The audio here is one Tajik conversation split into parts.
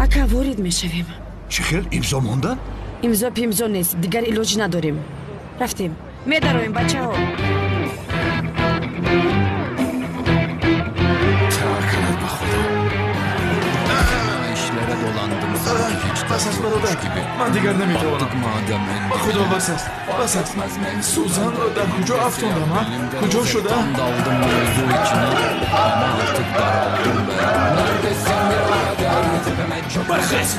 Ака, ворид мешавем. Чӣ хел имзо мондан? Имзо пимзо нест, дигар илоҷ надорем. Рафтем. Медароем, бачаҳо. Таваккалат ба Худо. İşlere dolandım sanki hiç Бас аст, dert бародар. yokmuş gibi. Ман дигар наметавонам. Battık madem en Ба Худо, dibine. бас аст, бас аст. Сӯзанро дар куҷо афтондам, а? Elimde Куҷо rozet шуда? tam daldım mevzu içine. Ama artık daraldım be. Neredesin birader? Tepeme çökmeden. Бархез!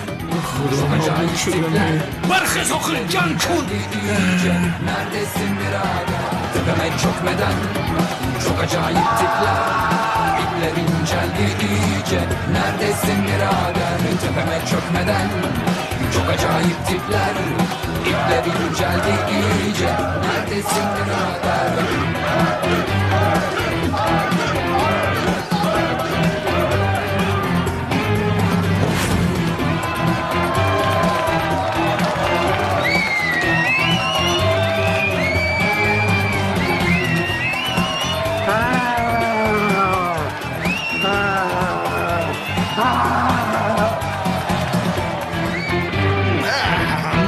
Худо, нобуд шудам. Бархез, охир ҷанг кун! İyice. Neredesin birader? Tepeme çökmeden. Çok acayip tipler. İpler inceldi iyice. Neredesin birader? Tepeme çökmeden. Çok acayip tipler. İpler inceldi iyice. Neredesin birader?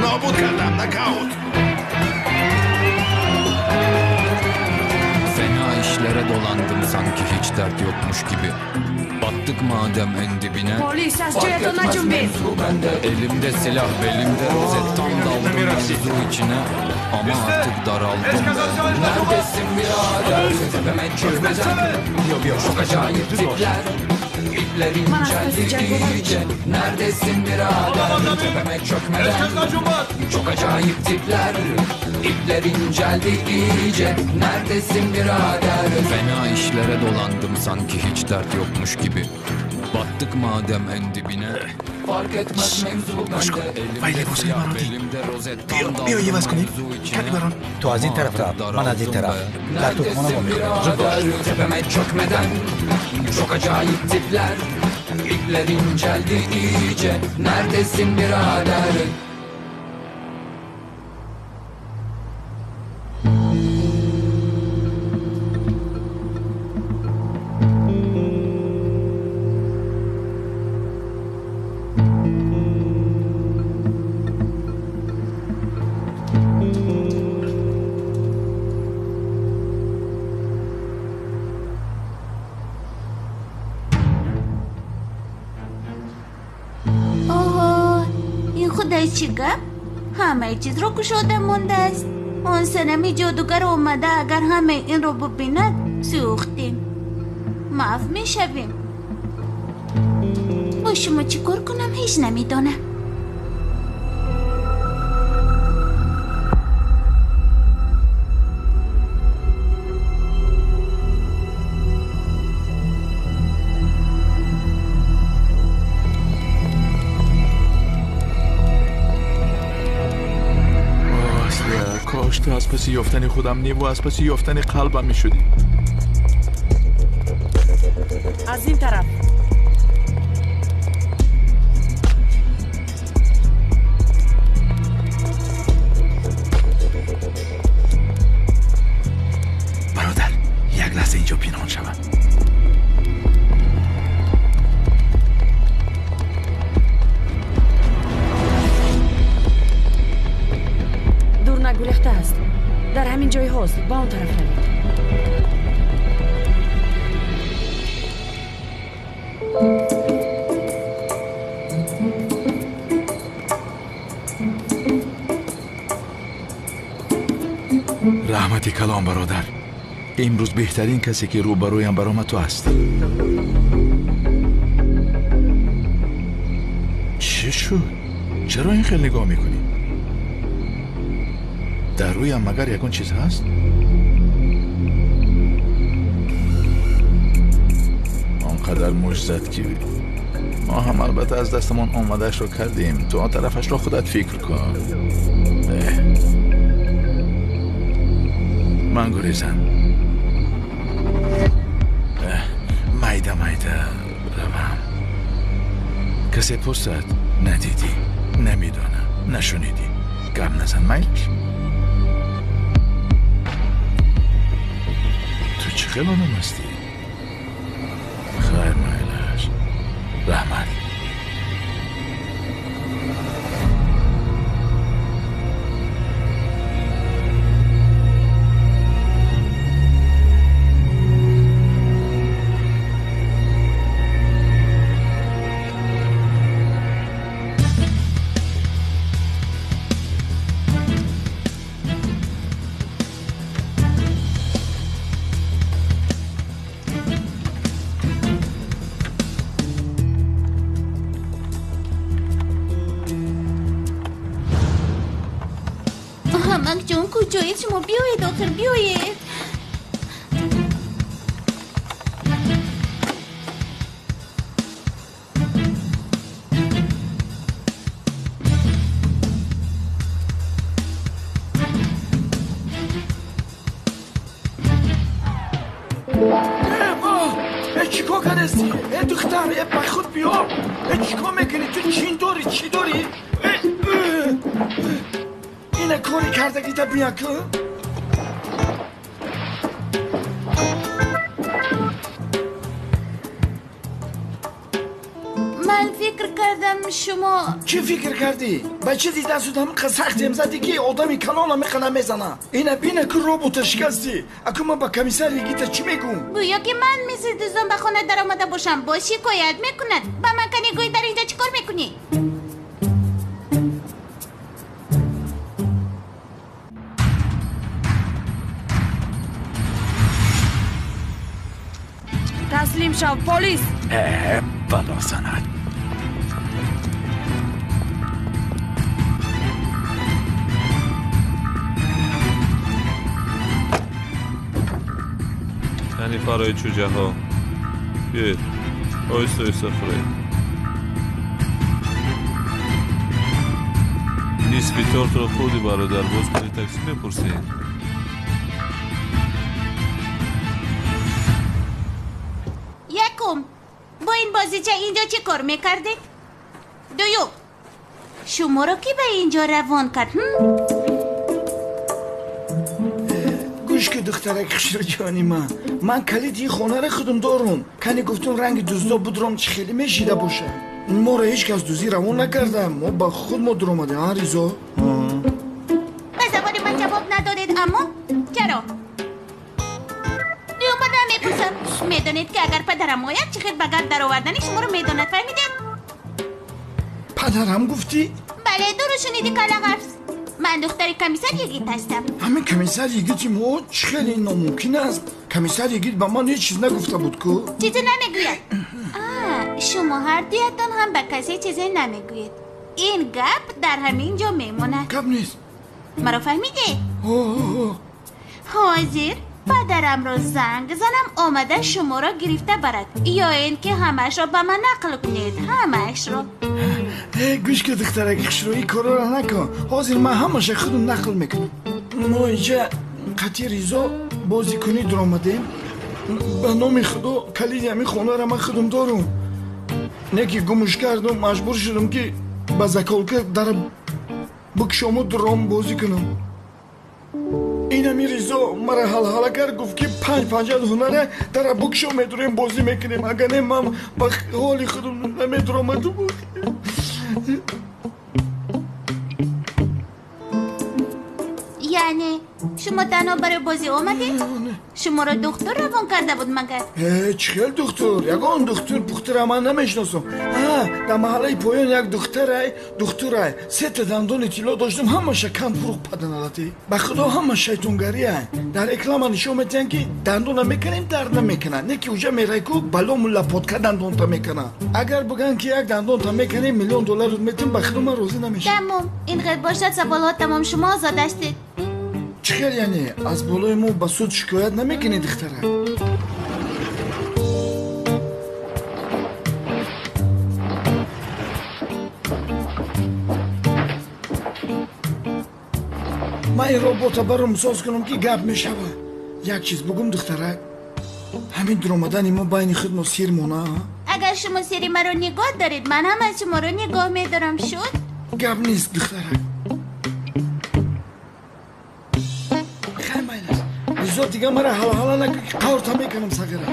Нобуд кардам, нокаут. Fena işlere dolandım sanki hiç dert yokmuş gibi. Battık madem en dibine. Полис, аз Fark ҷоятон etmez наҷунбед. mevzu bende. Elimde silah belimde rozet tam daldım mevzu içine. Ama artık daraldım be. Neredesin birader? Tepeme çökmeden. Çok acayip tipler. İpler inceldi iyice. Neredesin birader? Tepeme çökmeden. Çok acayip tipler. İpler inceldi iyice. Neredesin birader? Fena işlere dolandım sanki hiç dert yokmuş gibi. Battık madem en dibine. Fark etmez mevzu bende. Вай, Elimde либосҳои silah маро дид. belimde rozet tam Биё, daldım биё, иваз кунем. mevzu içine. Кани барон. Ту аз ин тараф рафт, ман аз ин тараф. Дар тӯхона Neredesin вомехӯрем. Зуд бош. birader? Tepeme çökmeden. Çok acayip tipler. İpler inceldi iyice. Neredesin birader? Оҳо, ин худай чӣ гап? Ҳамаи чизро кушода мондааст. Он санами ҷодугар омада, агар ҳамаи инро бубинад, сӯхтем, маф мешавем. Бо шумо чӣ кор кунам, ҳеҷ намедонам. Аслия, кош ту аз паси ёфтани худам неву аз паси ёфтани қалбам мешудӣ. Аз ин тараф. Бародар, як лаҳза инҷо пинҳон шавам. Дур нагурехтааст. Дар ҳамин ҷойҳост. Ба он тараф равед. Раҳмати калон, бародар. Имрӯз беҳтарин касе, ки рӯбарӯям баромад, ту ҳастӣ. Чӣ шуд? Чаро ин хел нигоҳ мекунӣ? Дар рӯям магар ягон чиз ҳаст? Он қадар мушт зад, ки мо ҳам албатта аз дастамон омадаашро кардем. Ту он тарафашро худат фикр кун. Эҳ. Ман гурезам. Эҳ, майда майда равам. Касе пурсад, надидӣ, намедонам, нашунидӣ, гап назан, майлаш. Ту чӣ хел одам ҳастӣ? Хайр, майлаш, раҳмат. Амакҷон, куҷоед шумо? Биёед, охир биёед. Чӣ кор кардасти? Э духтар, э ба худ биё. Э чӣ кор мекунӣ? Ту чин дорӣ, чӣ дорӣ? Ина кори кардагита бия ку. Ман фикр кардам шумо. Чӣ фикр кардӣ? Ба чизи дасту ҳамиқа сахт задӣ ки одами калон ҳамиқа намезана. Ина бина ку робота шикастӣ. Аку ман ба комиссар Йигита чӣ мегӯм? Гӯё ки ман мисли дуздон ба хона даромада бошам. Боз шикоят мекунад. Ба ман кани гӯй дар инҷо чӣ кор мекунӣ? Таслим шав, полис! Бало занад. Ҳанифарои чӯҷаҳо, биёед, оҳиста оҳиста хӯред. Нисфи тортро хӯрдӣ, бародар, боз пули таксӣ мепурсӣ? Якум, бо ин бозича инҷо чӣ кор мекардед? Дуюм, шуморо кӣ ба инҷо равон кард? Гӯш ки духтарак хушрӯҷони ман, ман калиди ин хонаро худам дорум. Кани гуфтум ранги дуздо будром чӣ хеле мешида бошад. Моро ҳеҷ кас дуздӣ равон накарда, мо ба худ мо дуромадем. А Ризо? Ба саволи ман ҷавоб надодед, аммо чаро? Дуюмба намепурсам. Медонед ки агар падарам ояд, чӣ хел ба гап даровардани шуморо медонад, фаҳмидед? Падарам гуфтӣ? Бале, дуруст шуниди, калағарз. Ман духтари комиссар Йигит ҳастам. Ҳамин комиссар Йигити мо чӣ хеле номумкин аст. Комиссар Йигит ба ман ҳеҷ чиз нагуфта буд ку. Чизе намегӯяд. Шумо ҳар дуятон ҳам ба касе чизе намегӯед. Ин гап дар ҳамин ҷо мемонад. Гап нест. Маро фаҳмидед? Ҳозир падарамро занг занам, омада шуморо гирифта барад. Ё ин ки ҳамаашро ба ман нақл кунед, ҳамаашро. Гӯш ки духтарак хушрӯ, ин корро накун. Ҳозир ман ҳамаша худам нақл мекунам. Мо инҷа қатъи Ризо бозикунӣ дуромадем. Ба номи Худо калиди ҳамин хонаро ман худам дорум. Не ки гумуш кардум, маҷбур шудам ки ба заколка дара бикшому дуром бозӣ кунам. Инами Ризо мара ҳалҳала кард, гуфт ки 5-5 ҳунара дара бикшо медурем, бозӣ мекунем. Агар не ман ба ҳоли худам намедуромадум. Яъне шумо танҳо барои бозӣ омадед? Шуморо духтур равон карда буд магар? Чӣ хел духтур? Ягон духтур пухтура ман намешиносам. Дар маҳаллаи поён як духтарай, духтурай. Сета дандони тилло доштум, ҳамаша канд фурӯх паданалатӣ. Ба худо ҳама шайтонгария. Дар реклама нишон медиҳанд ки дандона мекунем, дард намекунад. Не ки уҷа мерай ку балому лапотка дандонта мекунад. Агар бигӯянд ки як дандонта мекунем, $1 миллион метем, ба худо ман розӣ намешавам. Тамом, ин ғайр бошад, саволҳо тамом, шумо озод ҳастед. Чӣ хел яъне? Аз болои мо ба суд шикоят намекунӣ, духтарак? Ман ин робота баром соз кунам ки гап мешавад. Як чиз бугум, духтарак, ҳамин дуромадани мо байни худ мо сир мона. Агар шумо сири маро нигоҳ доред, ман ҳам аз шуморо нигоҳ медорам. Шуд? Гап нест, духтарак. Ризо, дига мара ҳалҳала накун ки қаврта мекунам сағира.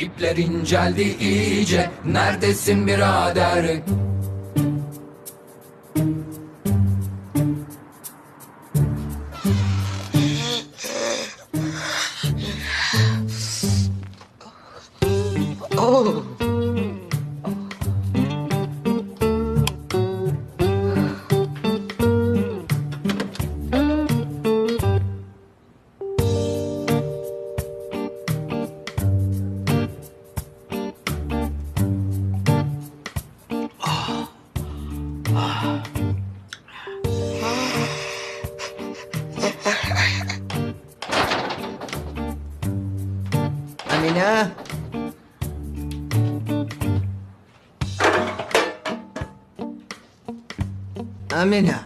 İpler inceldi iyice, neredesin birader? Oh. Амина. Амина.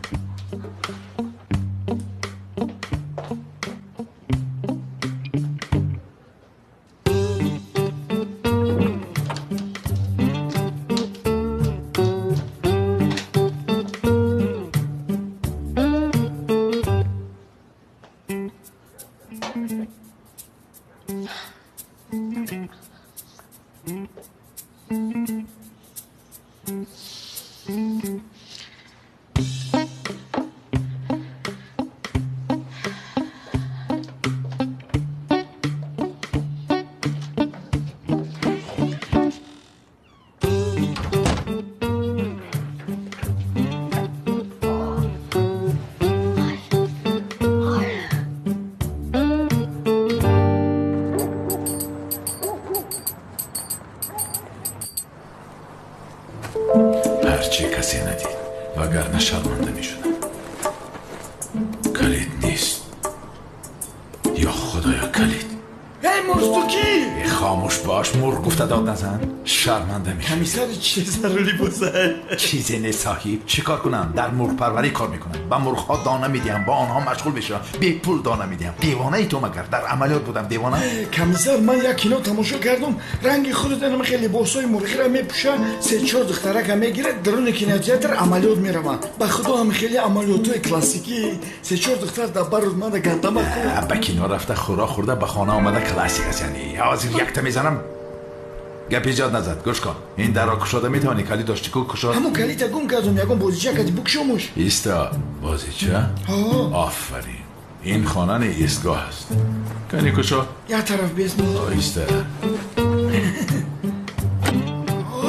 Ҳарчи касе надид, вагарна шарманда мешудам. Калид нест. Ё худоё, калид. Эй, мурғ, ту кӣ? Хомӯш бош, мурғ гуфта дод назан. Шарманда мешавӣ. Комиссари чӣ сару либоса? Чизе нест соҳиб. Чӣ кор кунам? Дар мурғпарварӣ кор мекунам. Ба мурғҳо дона медиҳам, бо онҳо машғул мешавам. Бепул дона медиҳам. Девонаи ту магар? Дар амалиёт будам, девона. Комиссар, ман як кино тамошо кардам. Ранги худат инам хеле либосҳои мурғиро мепӯшад, се-чор духтарака мегирад, даруни кинотеатр амалиёт мераванд. Ба худо ҳам хеле амалиётҳои классикӣ. Се-чор духтар дар баруд манда гандама кун. Ба кино рафта, хӯрок хӯрда, ба хона омада классик аст. Яъне ҳозир якта мезанам. Гап эҷод назад, гӯш кун. Ин дарро кушода метавонӣ? Калид дошти ку кушод? Ҳамон калита гум кардум, ягон бозича кади букшомуш. Иста, бозича? Офарин. Ин хона не истгоҳ аст. Кани кушод? Як тараф безмо. Оҳиста.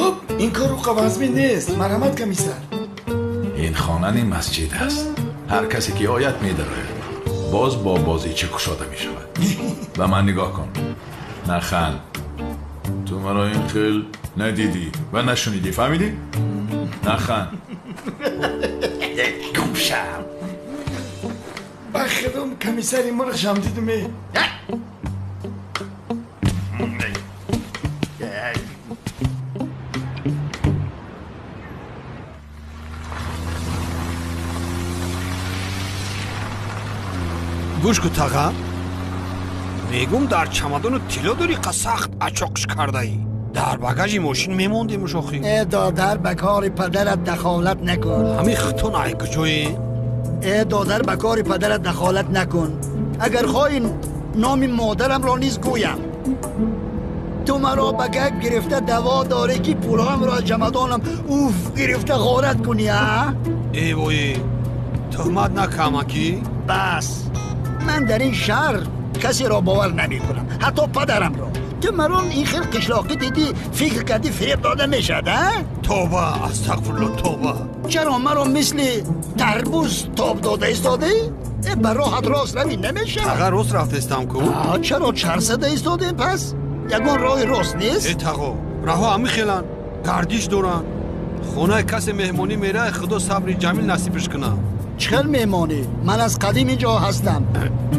Оп, ин кор қавазмин нест. Марҳамат, комиссар. Ин хона не масҷид аст. Ҳар касе ки ояд медарояд. Боз бо бозича кушода мешавад. Ба ман нигоҳ кун. Наханд. Ту маро ин хел надидӣ ва нашунидӣ, фаҳмидӣ? Наханд. Гум шав. Ба худом комиссари мурғшам дидум. Гӯш ку таға. Мегум дар чамадону тилло дорӣ қа сахт ачоқш кардаӣ. Дар багажи мошин мемондемуш охи. Э додар, ба кори падарат дахолат накун. Ҳамин хитон ай куҷое? Э додар, ба кори падарат дахолат накун. Агар хоҳӣ номи модарамро низ гӯям. Ту маро ба гап гирифта даво дорӣ ки пулҳоямро аз чамадонам уф гирифта ғорат кунӣ, а? Э вой, туҳмат накамакӣ? Бас, ман дар ин шаҳр касеро бовар намекунам, ҳатто падарамро. Ту маро ин хел қишлоқӣ дидӣ, фикр кардӣ фиреб дода мешавад, а? Тоба, астағфирулло, тоба. Чаро маро мисли тарбуз тоб дода истодаӣ? Ба роҳат рост равӣ намешавад. Таға, рост рафтестам ку? Чаро чарх зада истодем пас? Ягон роҳи рост нест? Э тағо, раҳо ҳамин хеланд, гардиш доранд. Хонаи касе меҳмонӣ меравад, худо сабри ҷамил насибаш кунад. Чӣ хел меҳмонӣ? Ман аз қадим инҷо ҳастам.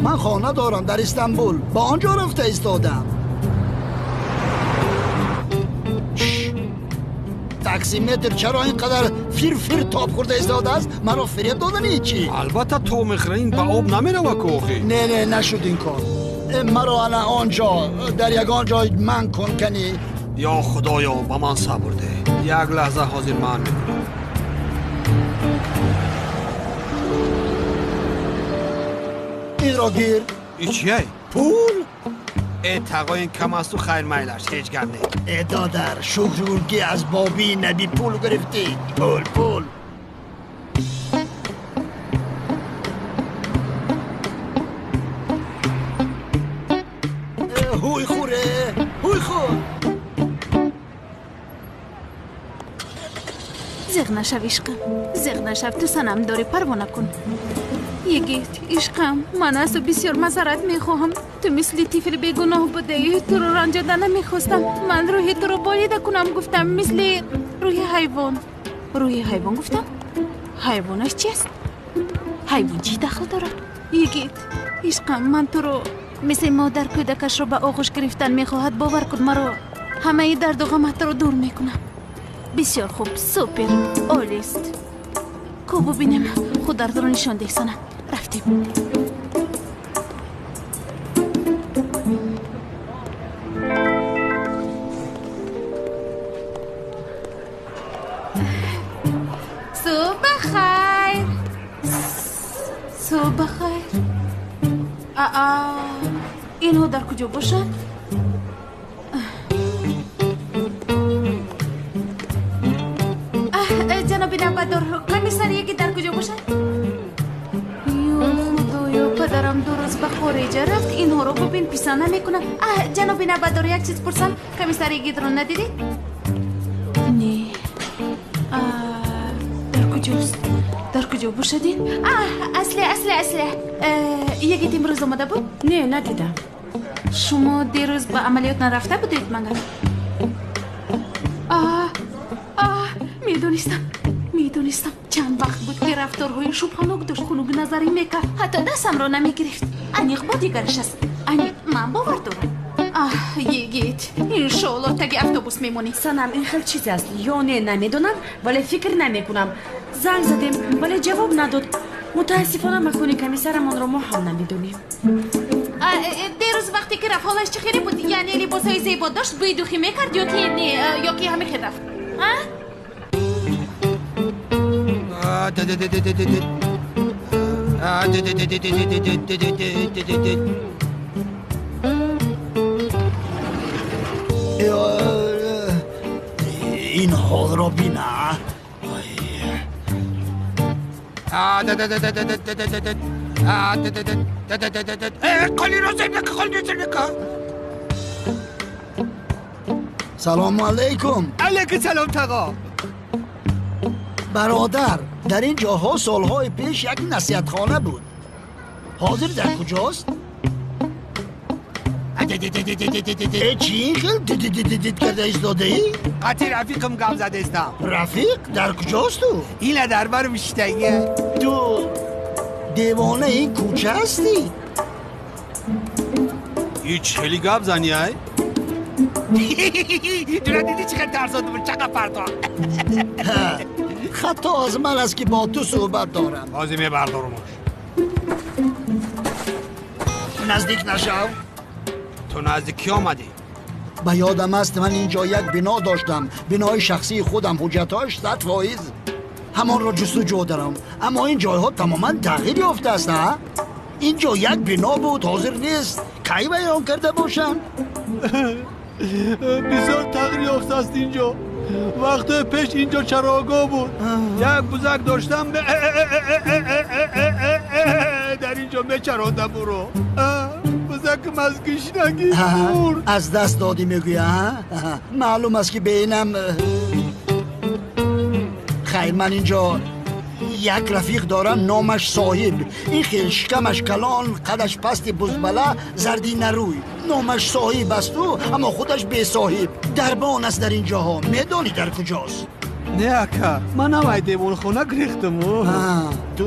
Ман хона дорам дар Истанбул. Ба он ҷо рафта истодам. Таксиметр чаро ин қадар фир-фир тоб хӯрда истодааст? Маро фиреб додани чӣ? Албатта тоб мехӯра, ин ба об намерава ку охи. Не, не, нашуд ин кор. Маро ана он ҷо, дар ягон ҷой ман кун кани. Ё худоё, ба ман сабр деҳ. Як лаҳза ҳозир ман мекунам. Инро гир. И чие? Пул? Э тағо, ин кам асту хайр майлаш, ҳеҷ гап не. Э додар, шукр ки аз бобии наби пул гирифтӣ. Пул, пул. Ҳуй хуре, ҳуй хур. Зиғ нашав, ишқам, зиғ нашав, ту санам дорӣ, парво накун. Йигит, ишқам, ман аз ту бисёр мазарат мехоҳам. Ту мисли тифли бегуноҳ будаӣ, туро ранҷода намехостам. Ман рӯҳи туро болида кунам гуфтам, мисли рӯҳи ҳайвон. Рӯҳи ҳайвон гуфтам? Ҳайвонаш чист? Ҳайвон чӣ дахл дорад? Йигит, ишқам, ман туро Мисли модар кӯдакашро ба оғӯш гирифтан мехоҳад, бовар кун, маро ҳамаи дарду ғаматро дур мекунам. Бисёр хуб, супер, олист. Ку бубинем, худ дардро нишон деҳ, Санам. Рафтем. Субҳ бахайр. Субҳ бахайр. Аа, инҳо дар куҷо бошанд? Ҷаноби навбатдор, комиссар яке дар куҷо бошад? Ё худоё, падарам 2 рӯз ба хориҷа рафт, инҳоро бубин, писанд намекунам. Ҷаноби навбатдор, як чиз пурсам, комиссар ягидро надидед? Не. Дар куҷост? Дар куҷо бошад ин? Асле, асле, асле. Ягит имрӯз омада буд? Не, надидам. Шумо дирӯз ба амалиёт нарафта будед, магар? Медонистам, медонистам. Чанд вақт буд, ки рафторҳои шубҳанок дошт, хунукназарӣ мекард, ҳатто дастамро намегирифт. Аниқ бо дигараш аст. Аниқ, ман бовар дорам. Аҳ, Йигит, иншоалло таги автобус мемонӣ. Санам, ин хел чиз аст ё не, намедонам, вале фикр намекунам. Занг задем, вале ҷавоб надод. Мутаассифона, макони комиссарамонро мо ҳам намедонем. Дирӯз вақте ки рафт, ҳолаш чӣ хеле буд? Яъне либосҳои зебо дошт, бӯи духӣ мекард ё ки не, ё ки ҳамин хел рафт? А? Ин ҳолро бина. Салому алайкум. Алайкум салом, тағо. Бародар, дар ин ҷоҳо солҳои пеш як насиҳатхона буд. Ҳозир дар куҷост? Чӣ ин хел дидидидид карда истодаӣ? Қатъи рафиқам гап задаистам. Рафиқ? Дар куҷост ӯ? Ина дар барм иштагия. Ту девонаи ин кӯча ҳастӣ? Ҳеҷ хеле гап занӣ, ай? Тура дидӣ чӣ хел тарсондум, чақа парто. Хато аз ман аст, ки бо ту суҳбат дорам. Ҳозир мебардорумаш. Наздик нашав. Ту наздик кӣ омадӣ? Ба ёдам аст, ман инҷо як бино доштам, бинои шахсии худам, ҳуҷҷатҳояш 100%. Ҳамонро ҷустуҷӯ дорам, аммо ин ҷойҳо тамоман тағйир ёфтааст. Инҷо як бино буд, ҳозир нест. Кай вайрон карда бошанд? Бисёр тағйир ёфтааст инҷо. Вақтҳои пеш инҷо чарогоҳ буд. Як бузак доштам, дар инҷо мечарондам ӯро. Бузакам аз гишнагӣ мурд. Аз даст додӣ, мегӯя? Маълум аст, ки бeinам. Хайр, ман инҷо як рафиқ дорам, номаш Соҳиб. Ин хел шикамаш калон, қадаш пасти бузбала, зарди нарӯй. Номаш Соҳиб асту, аммо худаш бесоҳиб. Дарбон аст дар ин ҷоҳо. Медонӣ дар куҷост? Не, ака, ман навай девонхона гирехтам. Ту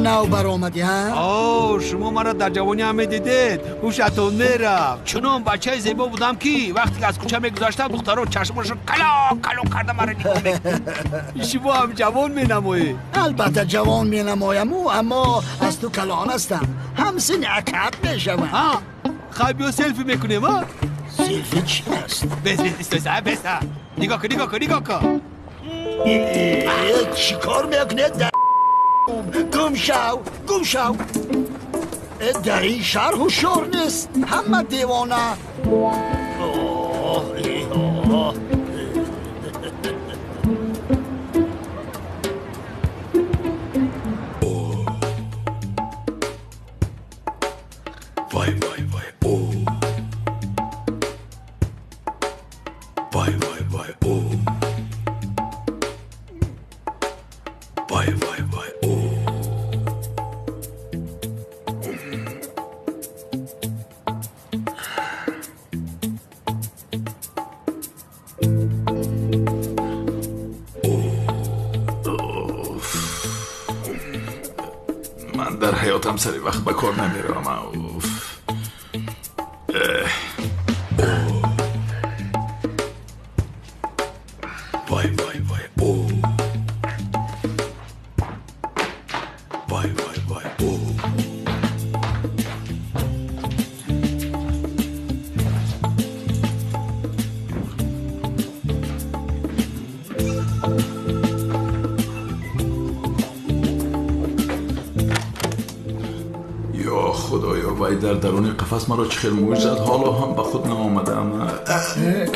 нав баромадӣ, ҳа? О, шумо маро дар ҷавонӣ ҳам медидед, ҳушатон мерафт. Чунон бачаи зебо будам, ки вақте ки аз кӯча мегузаштам, духтарон чашмонашон калон калон карда маро нигоҳ мекарданд. Шумо ҳам ҷавон менамоед. Албатта ҷавон менамояму, аммо аз ту калон ҳастам. Ҳамсини акат мешавам. Хай, биё селфи мекунем, а? Селфи чи аст? Бес, бес, бес, бес, нигоҳ кун, нигоҳ кун, нигоҳ кун. Чӣ кор мекунед? Гум шав, гум шав. Дар ин шаҳр ҳушёр нест, ҳама девона. Вай, вай, вай, о. Вай, вай, вай, о. Вай, вай, вай, о. Ман дар ҳаётам сари вақт ба кор намеравам. Уф. Вай дар даруни қафас маро чӣ хел мӯй зад, ҳоло ҳам ба худ наомадаам.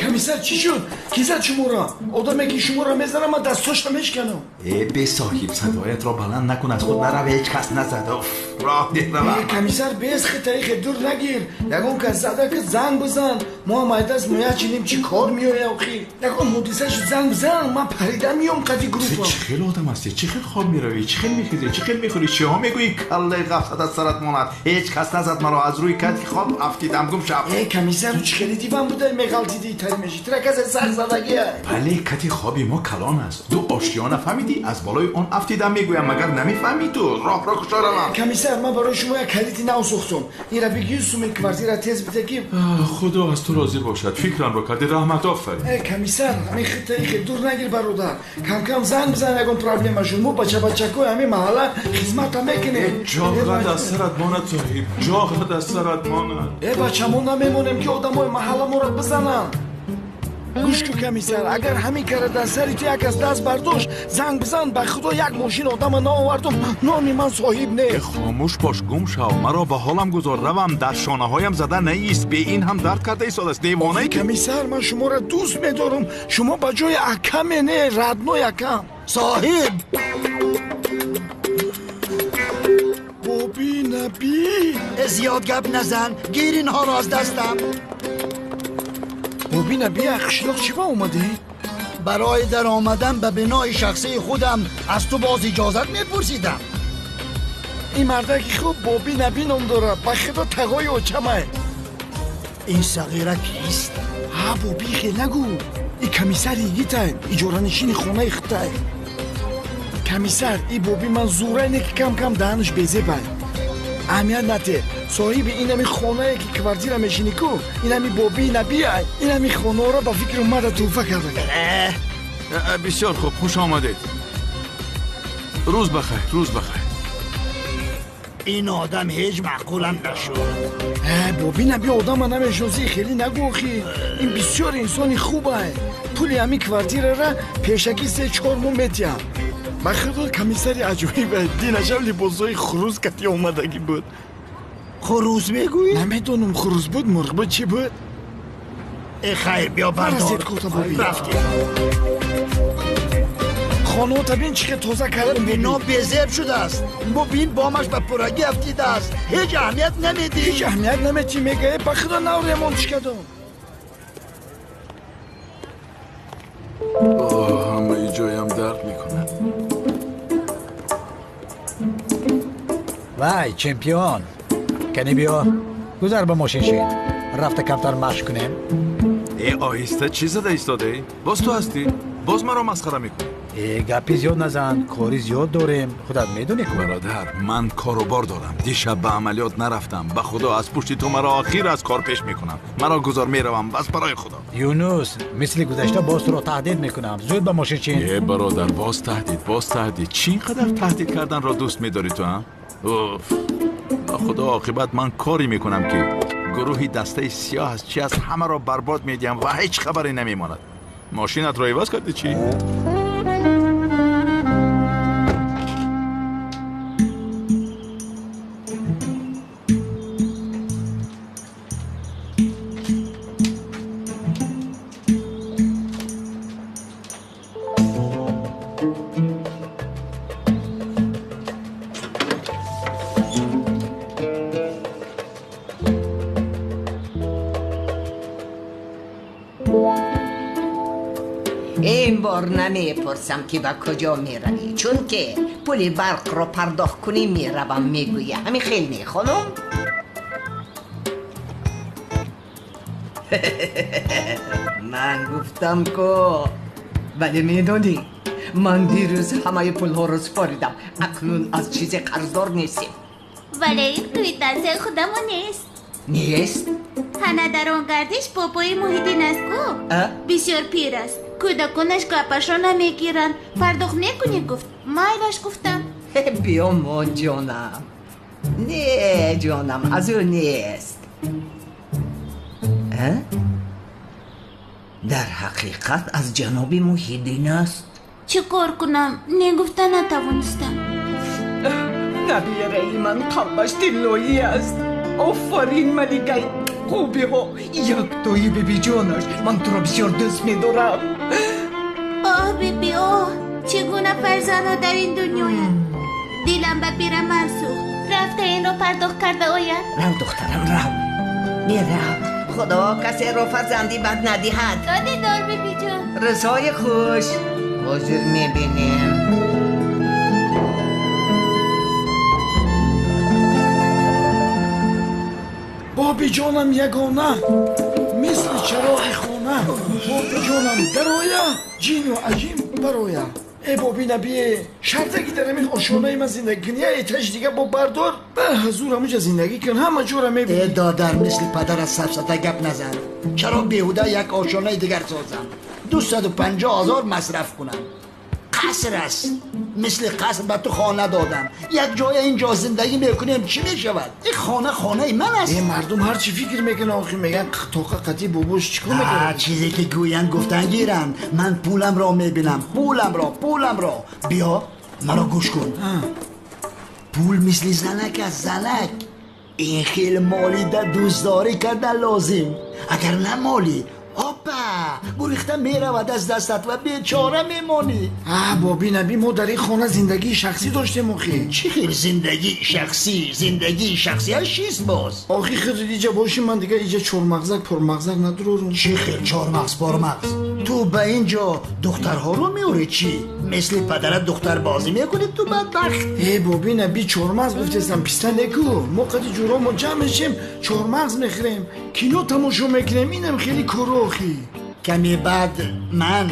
Комиссар, чӣ шуд? Кӣ зад шуморо? Одаме ки шуморо мезанам, ман дастошро мешканам. Э, бесоҳиб, садоятро баланд накун, аз худ нарав, ҳеҷ кас назад. Уф, роҳ деҳ, равам. Комиссар, без хитаихе дур нагир. Ягон кас зада ки занг бизан. Мо ҳам айдаст меячинем, чӣ кор меоя охир. Ягон ҳодиса шуд, занг бизан, ман парида меом қади группа. Чӣ хел одам ҳастӣ? Чӣ хел хоб меравӣ? Чӣ хел мехезӣ? Чӣ хел мехӯрӣ? Чиҳо мегӯӣ? Каллаи ғафлат аз сарат монад. Ҳеҷ кас назад маро, аз рӯи кати хоб афтидам, гум шав. Э, комиссар, чӣ хели диван буда меғалтиди, тари меши. Тира касе сахт задагия. Бале, кати хоби мо калон аст. Ду ошёна, фаҳмидӣ? Аз болои он афтидам, мегӯям, магар намефаҳмӣ ту? Роҳро кушо, равам. Комиссар, ман барои шумо як калиди нав сохтам. Инра бигир, суми квартира тез биде ки. Худо аз ту розӣ бошад. Фикрамро кардӣ, раҳмат, офарин. Э, комиссар, ҳамин хитаихе дур нагир, бародар. Кам-кам занг бизан, ягон проблема шуд. Мо бача-бачакои ҳамин маҳалла хизмата мекунем. Ҷоғат аз сарат монад, соҳиб, ҷоғат аз сарат монад. Э, бача, мо намемонем ки одамои маҳалла моро бизананд. Гӯш кун, комиссар, агар ҳамин кара дар сари ту як аз даст бардошт, занг бизан, ба худо як мошин одама наовардум, номи ман соҳиб нест. Хомӯш бош, гум шав, маро ба ҳолам гузор, равам, дар шонаҳоям зада наист, бе ин ҳам дард карда истодааст, девонае. Комиссар, ман шуморо дӯст медорам, шумо ба ҷои акаме не, родной акам. Соҳиб! Боби Набӣ! Зиёд гап назан, гир инҳоро аз дастам. Боби Набӣ, қишлоқ чӣ ба омадӣ? Барои даромадан ба бинои шахсии худам аз ту боз иҷозат мепурсидам. Ин мардаки хуб Боби Набӣ ном дорад, ба худо тағои очамай. Ин сағира кист? Ҳа, Боби, хел нагӯ. И комиссари игитай, иҷоранишини хонаи худай. Комиссар, и Боби ман зурай не ки кам-кам даҳанаш безебай. Аҳамият нате, соҳиби инами хонае ки квартира мешинӣ ку, инами Боби Набиай, инами хонаро ба фикри омада тӯҳфа карда. Бисёр хуб, хуш омадед. Рӯз бахайр, рӯз бахайр. Ин одам ҳеҷ маъқулам нашуд. Боби Наби, одама намешносӣ, хеле нагӯ охи. Ин бисёр инсони хубай. Пули ҳамин квартирара пешакӣ 3-4 моҳ метиҳам. Ба худо комиссари аҷоибе, динашав либосҳои хурӯз кати омадагӣ буд. Хурӯз мегӯӣ? Намедонам, хурӯз буд, мурғ буд, чӣ буд? Э, хайр, биё бардор. Рафтем. Хонаота бин, чӣ хел тоза кардам. Бино безеб шудааст. Бубин, бомаш ба пуррагӣ афтидааст. Ҳеҷ аҳамият намедиҳӣ. Ҳеҷ аҳамият наметиҳӣ, мегӯя, ба худо нав ремонтш кардам. Ҳамаи ҷоям дард мекунад. Вай, чемпион! Кани биё, гузар ба мошин шин. Рафта камтар машқ кунем. Э, оҳиста, чӣ зада истодаӣ? Боз ту ҳастӣ? Боз маро масхара мекунӣ? Э, гапи зиёд назан, кори зиёд дорем, худат медонӣ ку. Бародар, ман корубор дорам. Дишаб ба амалиёт нарафтам. Ба худо аз пушти ту маро охир аз кор пеш мекунам. Маро гузор, меравам, бас барои худо. Юнус, мисли гузашта боз туро таҳдид мекунам. Зуд ба мошин чин. Э, бародар, боз таҳдид, боз таҳдид. Чӣ ин қадар таҳдид карданро дӯст медорӣ ту, а? Уф, ба худо оқибат ман коре мекунам ки гурӯҳи дастаи сиёҳ аст, чи аст, ҳамаро барбод медиҳам ва ҳеҷ хабаре намемонад. Мошинатро иваз кардӣ чӣ? این بار نمیپرسم که به کجا میروی، چون که پول برق رو پرداخت کنی میروم میگویی. همین خیلی نه خانم؟ من گفتم که ولی میدونی من دیروز همه پولها رو سپاریدم، اکنون از چیز قرضدار نیستیم. ولی این قویتنسه خودمون نیست. نیست؟ ҳана дар он гардиш бобои Муҳиддин аст ку, бисёр пир аст, кӯдаконаш гапашро намегиранд. Пардохт мекунӣ гуфт, майлаш гуфтам. Биёмон ҷонам. Не ҷонам, аз ӯ нест. Дар ҳақиқат аз ҷаноби Муҳиддин аст. Чӣ кор кунам, не гуфта натавонистам. Набираи ман қалбаш тиллоӣ аст. Офарин маликаи хубиҳо, яктои бибиҷонаш, ман туро бисёр дӯст медорам. Оҳ биби, оҳ, чӣ гуна фарзандҳо дар ин дунёянд. Дилам ба пирамард сӯхт. Рафта инро пардохт карда ояд. Рав духтарам, рав. Мерав. Худо касеро фарзанди бад надиҳад. То дидор бибиҷон. Рӯзҳои хуш. Ҳозир мебинем. Бобиҷонам ягона, мисли чароғи хона. Бобиҷонам дароя, ҷину аҷим бароя. Э боби набие, шарте ки дар ҳамин ошонаи ман зиндагӣ кунӣ, я этаж дига бо бардор, ба ҳузур ҳамуҷа зиндагӣ кун, ҳама ҷора мебинӣ. Э додар, мисли падарат сафсата гап назан. Чаро беҳуда як ошонаи дигар созам? 250 000 масраф кунам. Қаср аст. Мисли қаср ба ту хона додам. Як ҷоя инҷо зиндагӣ мекунем, чӣ мешавад? Ин хона хонаи ман аст. Э мардум ҳар чӣ фикр мекунанд, охир мегӯянд тоқа қатъи бобош чӣ кор мекунад? Чизе ки гӯянд гуфтан гиранд. Ман пуламро мебинам. Пуламро, пуламро. Биё, маро гӯш кун. Пул мисли занак аст, занак. Ин хел молида дӯстдорӣ кардан лозим. Агар намолӣ, опа, гурехта меравад аз дастат ва бечора мемонӣ. Боби наби, мо дар ин хона зиндагии шахсӣ доштем охи. Чӣ хел зиндагии шахсӣ? Зиндагии шахсиаш чист боз? Охи худ иҷа бошӣ, ман дигар иҷа чормағзак пормағзак надорам. Чӣ хел чормағз пормағз? Ту ба ин ҷо духтарҳоро меорӣ чӣ? Мисли падарат духтарбозӣ мекунӣ ту бадбахт. Э боби наби, чормағз гуфтестам, писта неку. Мо қади ҷуро мо ҷамъ мешем, чормағз мехӯрем, кино тамошо мекунем, инам хеле коро охи. Каме баъд ман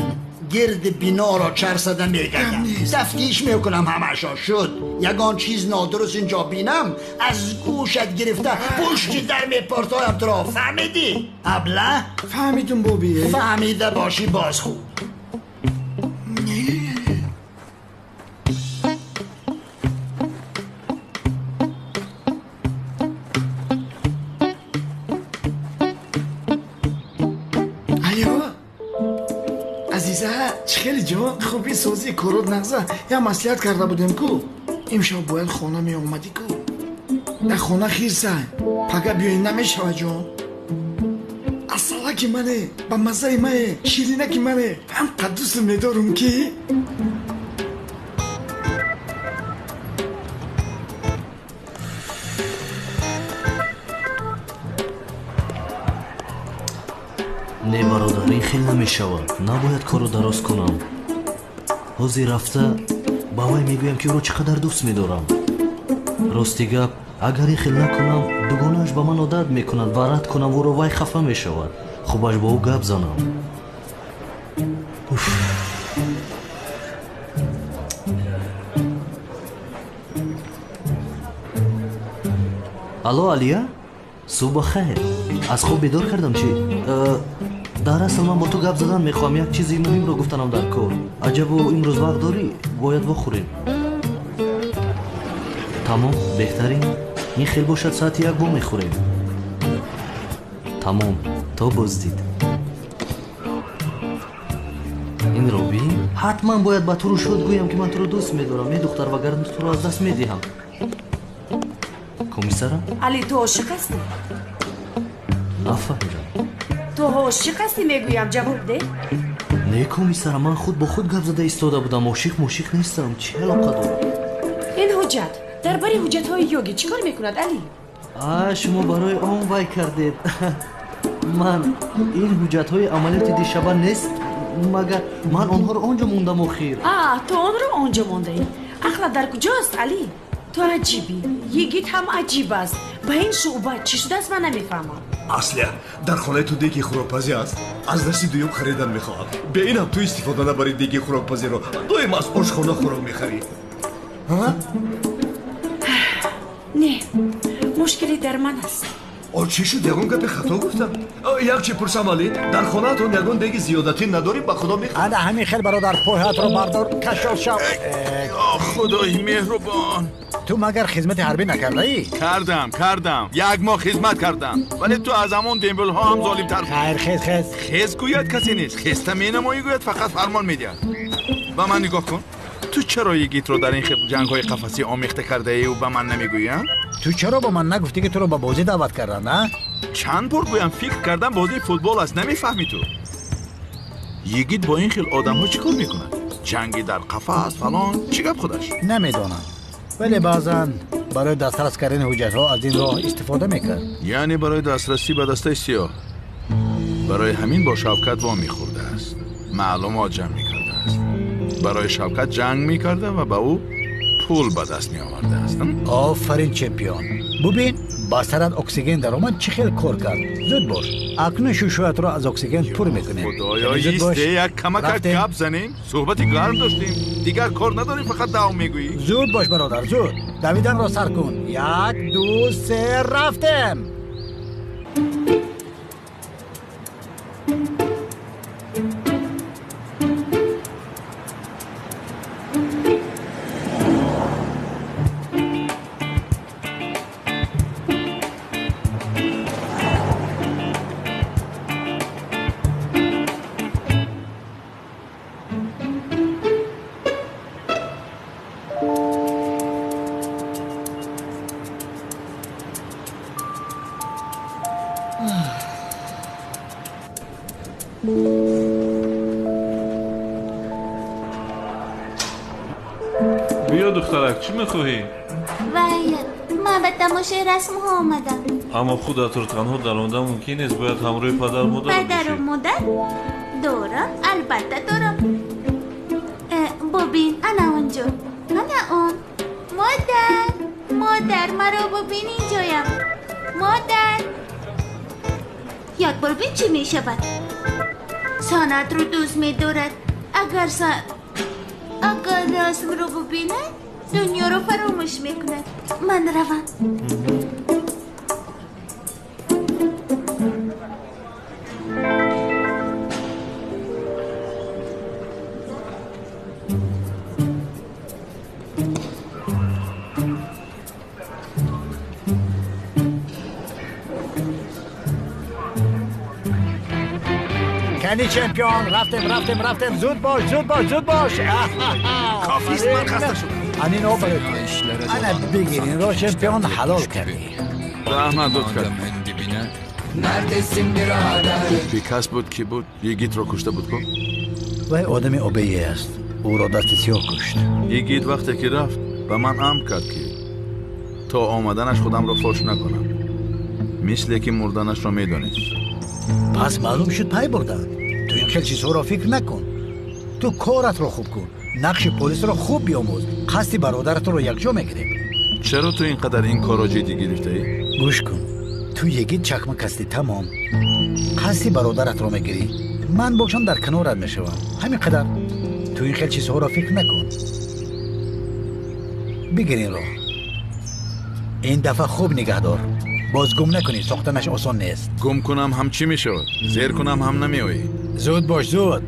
гирди биноро чарсада мегардам, тафтиш мекунам ҳамаашо. Шуд ягон чиз нодуруст инҷо бинам, аз гӯшат гирифта пушти дар мепортоям туро. Фаҳмидӣ абла? Фаҳмидум боби. Фаҳмида бошӣ боз хуб. Хеле ҷон, хуби созии корот нағза. Я маслиҳат карда будем ку, имшаб бояд хона меомадӣ ку. Дар хона хирсай, пага биёӣ намешава ҷон. Асалаки мане, ба маззаи мане, ширинаки мане, ҳам қаддусу медорум ки. Не бародар, ин хел намешавад. Набояд корро дароз кунам. Ҳозир рафта ба вай мегӯям, ки ӯро чӣ қадар дӯст медорам. Рости гап, агар ин хел накунам, дугонааш ба ман одат мекунад ва рад кунам ӯро, вай хафа мешавад. Хубаш бо ӯ гап занам. Уф. Алло, Алия? Субҳ ба хайр. Аз хоб бедор кардам чӣ? Дар асл ман бо ту гап задан мехоҳам, як чизи муҳимро гуфтанам дар кор. Аҷабо имрӯз вақт дорӣ? Бояд вохӯрем. Тамом, беҳтарин. Ин хел бошад, соати 1 вомехӯрем. Тамом, то боздид. Инро бин, ҳатман бояд ба туру шуд гӯям, ки ман туро дӯст медорам. Е духтар, вагарна туро аз даст медиҳам. Комиссара? Али, ту ошиқ ҳастӣ? Нафаҳмидам. Ту ошиқ ҳастӣ мегӯям, ҷавоб деҳ. Не комиссара, ман худ бо худ гап зада истода будам. Ошиқ мошиқ нестам. Чӣ алоқа дорад? Ин ҳуҷҷат дар бари ҳуҷҷатҳои йоги чӣ кор мекунад, Али? Шумо барои он вай кардед. Ман ин ҳуҷҷатҳои амалиёти дишаба нест, магар ман онҳоро он ҷо мондам охир. Ту онро он ҷо мондаӣ. Ақлат дар куҷост, Али? Ту аҷибӣ. Йигит ҳам аҷиб аст. Ба ин шӯъба чӣ шудааст, ман намефаҳмам. Аслия, дар хонаи ту деги хӯрокпазӣ аст. Аз дасти дуюм харидан мехоҳам. Бе инам ту истифода набарӣ деги хӯрокпазиро. Доим аз ошхона хӯрок мехарӣ. Не, мушкилӣ дар ман аст. Чӣ шуд? Ягон гапи хато гуфтам? Як чӣ пурсам, Али, дар хонаатон ягон деги зиёдатӣ надорӣ? Ба худо мехоҳам. Ана ҳамин хел бародар, пойҳатро бардор, кашол шав. Худои меҳрубон. Ту магар хизмати ҳарбӣ накардаӣ? Кардам. Як моҳ хизмат кардам. Вале ту аз ҳамон дембелҳо ҳам золимтар. Хайр, хез, хез. Хез гӯяд касе нест. Хеста менамоӣ гӯяд, фақат фармон медиҳад. Ба ман нигоҳ кун. Ту чаро йигитро дар ин хел ҷангҳои қафасӣ омехта кардаӣ ва ба ман намегӯӣ, а? Ту чаро ба ман нагуфтӣ, ки туро ба бозӣ даъват карданд, а? Чанд бор гӯям, фикр кардам бозии футбол аст, намефаҳмӣ ту. Йигит бо ин хел одамҳо чӣ кор мекунад? Ҷанги дар қафас, фалон, чӣ гап худаш? Намедонам, вале баъзан барои дастрас кардани ҳуҷҷатҳо аз ин роҳ истифода мекард. Яъне барои дастрасӣ ба дастаи сиёҳ. Барои ҳамин бо Шавкат вомехӯрдааст, маълумот ҷамъ мекардааст. Барои Шавкат ҷанг мекарда ва ба ӯ пул ба даст меовардааст. Офарин, чемпион. Бубин, ба сарат оксиген даромад, чӣ хел кор кард. Зуд бош, акнун шушӯятро аз оксиген пур мекунем. Худоё, исте, як камакак гап занем. Суҳбати гарм доштем, дигар кор надорем, фақат дав мегӯӣ. Зуд бош, бародар, зуд. Давиданро сар кун. 1, 2, 3, рафтем. Биё, духтарак, чӣ мехоҳӣ? Вай, ман ба тамошои расмҳо омадам. Аммо худатро танҳо даронда мумкин нест, бояд ҳамроҳи падару модар бошӣ. Падару модар? Дорам, албатта дорам. Бубин, ана онҷо, ана он. Модар, модар, маро бубин, инҷоям. Модар, як бор бин чӣ мешавад. Санъатро дӯст медорад. Агар расмро бубинад, дунёро фаромӯш мекунад. Ман равам. Кани, чемпион, рафтем, рафтем, рафтем. Зуд бош, зуд бош, зуд бош. Кофист, ман хаста шудам. Анин о барои ту. Ана бигир инро, чемпион, ҳалол кардӣ. Раҳмат, лутф кардӣ. Бекас буд, ки буд, Йигитро кушта буд ку? Вай одами обее аст, ӯро дасти сиёҳ кушт. Йигит вақте ки рафт, ба ман амр кард, ки то омаданаш худамро фош накунам, мисле ки мурданашро медонист. Пас маълум шуд, пай бурданд. Ту ин хел чизҳоро фикр накун. Ту коратро хуб кун, нақши полисро хуб биомӯз, қасди бародаратро якҷо мегирем. Чаро ту ин қадар ин корро ҷиддӣ гирифтаӣ? Гӯш кун, ту йигит чакмак ҳастӣ, тамом. Қасди бародаратро мегирӣ, ман бошам дар канорат мешавам. Ҳамин қадар. Ту ин хел чизҳоро фикр накун. Бигир инро, ин дафъа хуб нигаҳдор, боз гум накунӣ, сохтанаш осон нест. Гум кунам ҳам чӣ мешавад? Зер кунам ҳам намеоӣ. Зуд бош, зуд.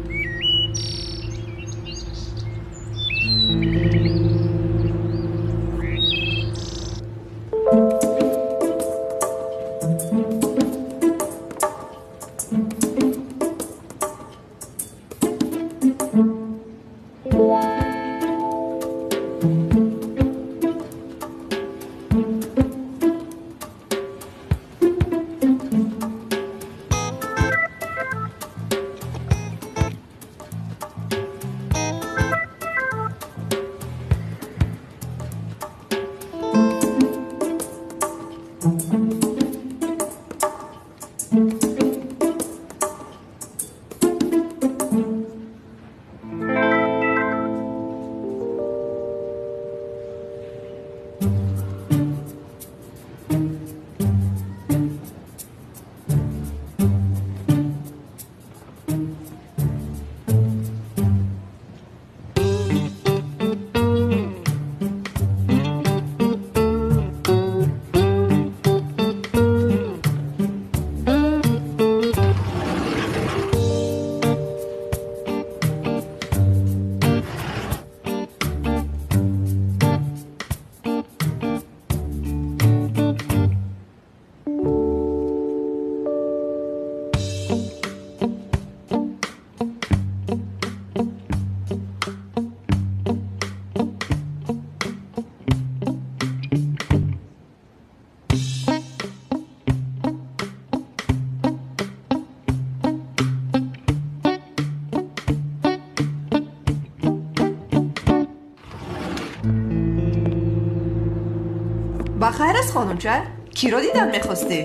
Ба хайр аст, хонумча? Киро дидан мехостӣ?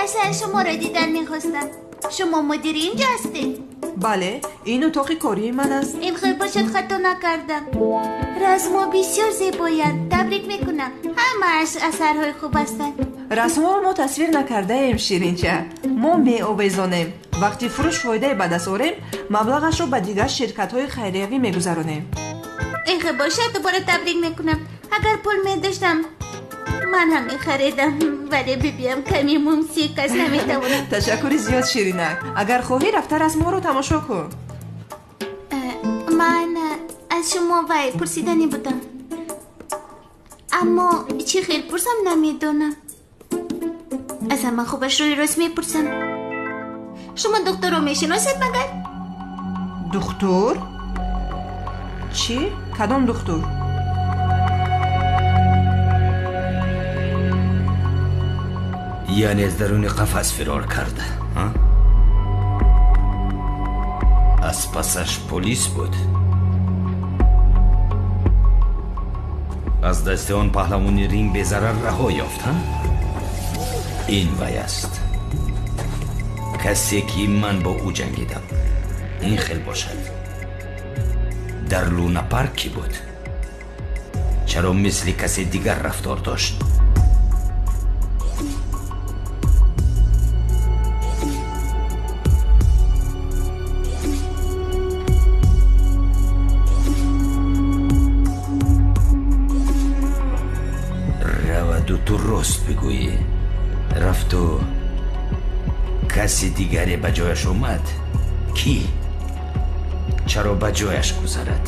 Аслан шуморо дидан мехостам. Шумо мудири инҷо ҳастед? Бале, ин утоқи кории ман аст. Ин хел бошад, хато накардам. Расмҳо бисёр зебоянд. Табрик мекунам. Ҳамааш асарҳои хуб ҳастанд. Расмҳоро мо тасвир накардаем, ширинча. Мо меовезонем. Вақти фурӯш фоидае ба даст орем, маблағашро ба дигар ширкатҳои хайриявӣ мегузаронем. Ин хел бошад, дубора табрик мекунам. Агар пул медоштам, ман ҳам мехаридам, вале бибиям каме мумсик аст, наметавонам. Ташаккури зиёд, ширинак. Агар хоҳӣ, рафта расмҳоро тамошо кун. Ман аз шумо вай пурсиданӣ будам, аммо чӣ хел пурсам, намедонам. Аз ҳама хубаш рӯи рост мепурсам. Шумо духтурро мешиносед магар? Духтур? Чӣ? Кадом духтур? Яъне аз даруни қафас фирор кард, аз пасаш полис буд. Аз дасти он паҳлавони Рим безарар раҳо ёфт. Ин вай аст, касе ки ман бо ӯ ҷангидам. Ин хел бошад, дар Лунапарк кӣ буд? Чаро мисли касе дигар рафтор дошт? Раваду ту рост бигӯӣ, рафту каси дигаре ба ҷояш омад. Кӣ? Чаро ба ҷояш гузарад?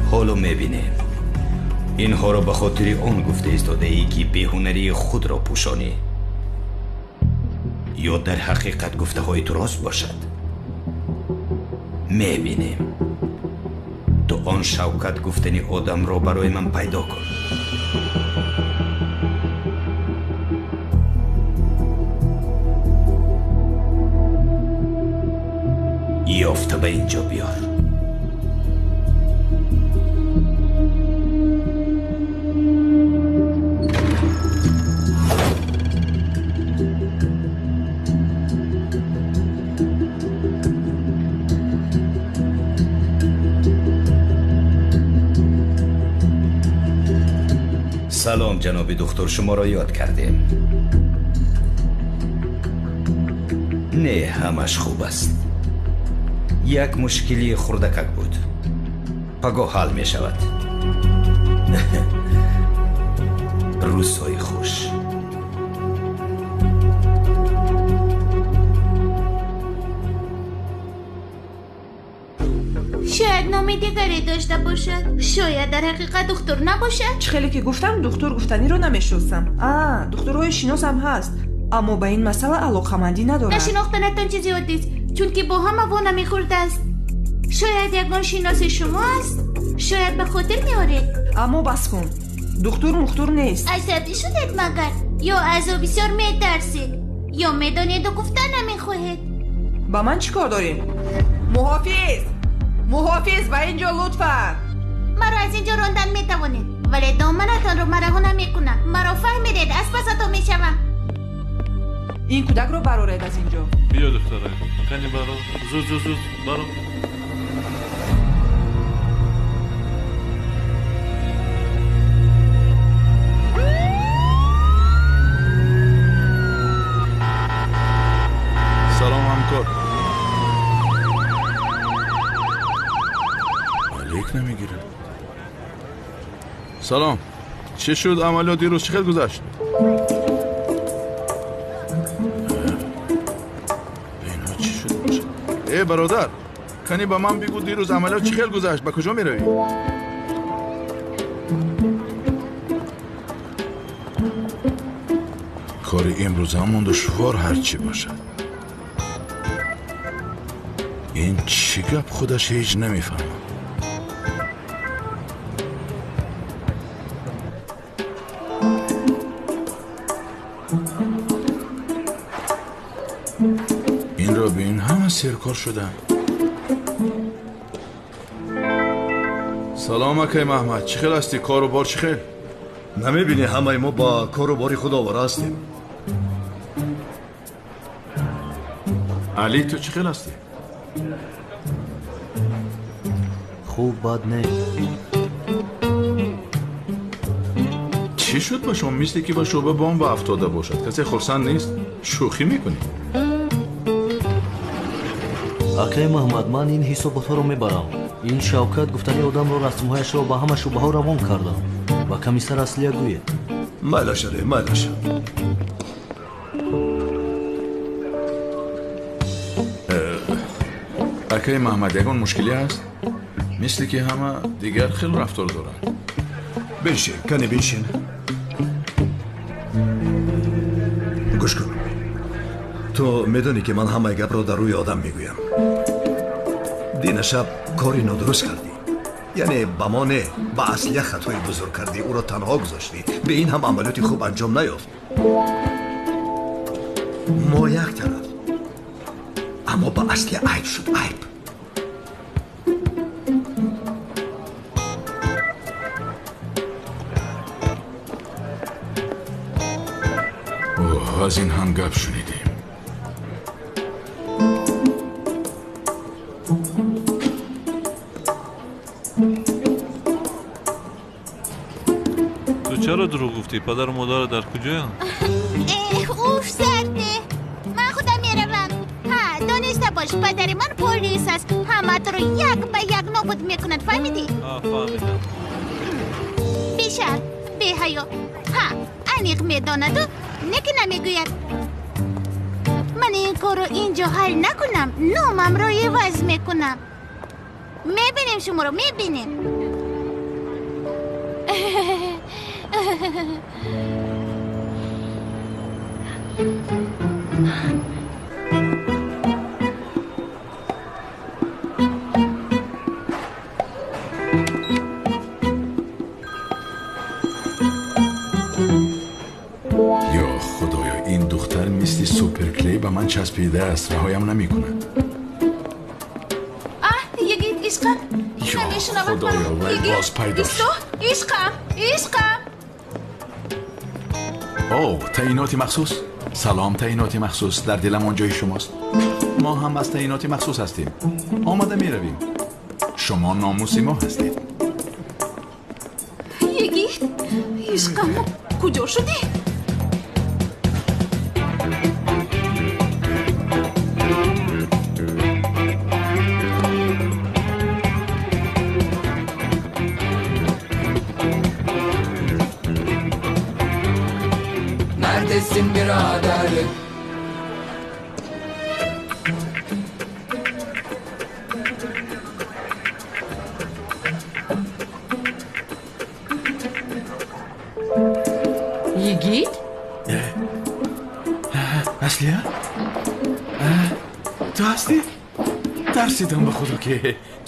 Ҳоло мебинем. Инҳоро ба хотири он гуфта истодаӣ, ки беҳунарии худро пӯшонӣ, ё дар ҳақиқат гуфтаҳои ту рост бошад? Мебинем. Ту он Шавкат гуфтани одамро барои ман пайдо кун. Ёфта ба инҷо биёр. Салом, ҷаноби духтур, шуморо ёд кардем. Не, ҳамаш хуб аст. Як мушкилии хурдакак буд, пагоҳ ҳал мешавад. Рӯзҳои хуш. Шояд номи дигаре дошта бошад. Шояд дар ҳақиқат духтур набошад. Чӣ хеле ки гуфтам, духтур гуфтаниро намешиносам. А, духтурҳои шиносам ҳаст, аммо ба ин масъала алоқамандӣ надорад. Нашинохтанатон чизи оддист, чунки бо ҳама во намехӯрдааст. Шояд ягон шиноси шумо аст, шояд ба хотир меоред. Аммо бас кун, духтур мухтур нест. Асабӣ шудед магар? Ё аз ӯ бисёр метарсед, ё медонеду гуфта намехоҳед? Ба ман чӣ кор дорем? Муҳофиз, муҳофиз, ба ин ҷо лутфан. Маро аз ин ҷо рондан метавонед, вале доманатонро ма раҳо намекунам. Маро фаҳмидед? Аз пасатон мешавам. Ин кӯдакро бароред аз ин ҷо. Биё, духтарак, кани баро, зуд, зуд, зуд баро. Салом, ҳамкор. Алек намегирад. Салом, чӣ шуд амалиёт дирӯз, чӣ хел гузашт? Инҳо чӣ шуд бошад? Э, бародар, кани ба ман бигӯ, дирӯз амалиёт чӣ хел гузашт, ба куҷо меравӣ? Кори имрӯзамон душвор ҳарчӣ бошад. Ин чӣ гап, худаш ҳеҷ намефаҳмам. серкор шудам. Салом акай Маҳмад, чӣ хел ҳастӣ? Кору бор чӣ хел? Намебинӣ ҳамаи мо ба кору бори худ овора ҳастем. Али, ту чӣ хел ҳастӣ? Хуб, бад не. Чӣ шуд ба шумо? Мисле ки ба шӯъба бомба афтода бошад. Касе хурсанд нест? Шӯхӣ мекунӣ? Акай Маҳмад, ман ин ҳисоботҳоро мебарам. Ин Шавкат гуфтани одамро расмҳояшро ба ҳама шӯъбаҳо равон кардам. Ба комиссар Аслия гӯед. Майлаш, Али, майлаш. Акай Маҳмад, ягон мушкилӣ ҳаст? Мисле ки ҳама дигар хел рафтор доранд. Биншин, кане биншин. Гӯш кун. Ту медонӣ ки ман ҳамаи гапро дар рӯи одам мегӯям. Дина шаб кори нодуруст кардӣ. Яъне ба мо не, ба Аслия хатои бузург кардӣ, ӯро танҳо гузоштӣ. Бе ин ҳам амалиёти хуб анҷом наёфт. Мо як тараф, аммо ба Аслия айб шуд, айб. Аз ин ҳам гап шунидем. Ту чаро дурӯғ гуфтӣ? Падару модарат дар куҷоянд? Уф, сарде. Ман худам меравам. Ҳа, дониста бош, падари ман полис аст. Ҳамаатро як ба як нобуд мекунад, фаҳмидӣ? Фаҳмидам. Бешар, беҳаё. Ҳа, аниқ медонаду не ки намегӯяд. Ман ин корро ин ҷо ҳал накунам, номамро иваз мекунам. Мебинем шуморо, мебинем. Ин духтар мисли суперклей ба ман часпидааст, раҳоям намекунад. Аҳ, йигит, ишқам, намешунавад маро. Боз пайдо шуд. Ишқам, ишқам. О, таъиноти махсус. Салом, таъиноти махсус. Дар дилам он ҷои шумост. Мо ҳам аз таъиноти махсус ҳастем. Омада меравем. Шумо номуси мо ҳастед. Йигит, ишқам, куҷо шудӣ? Neredesin birader? Yigit? Аслия? Ту ҳастӣ? Тарсидам ба худо ки.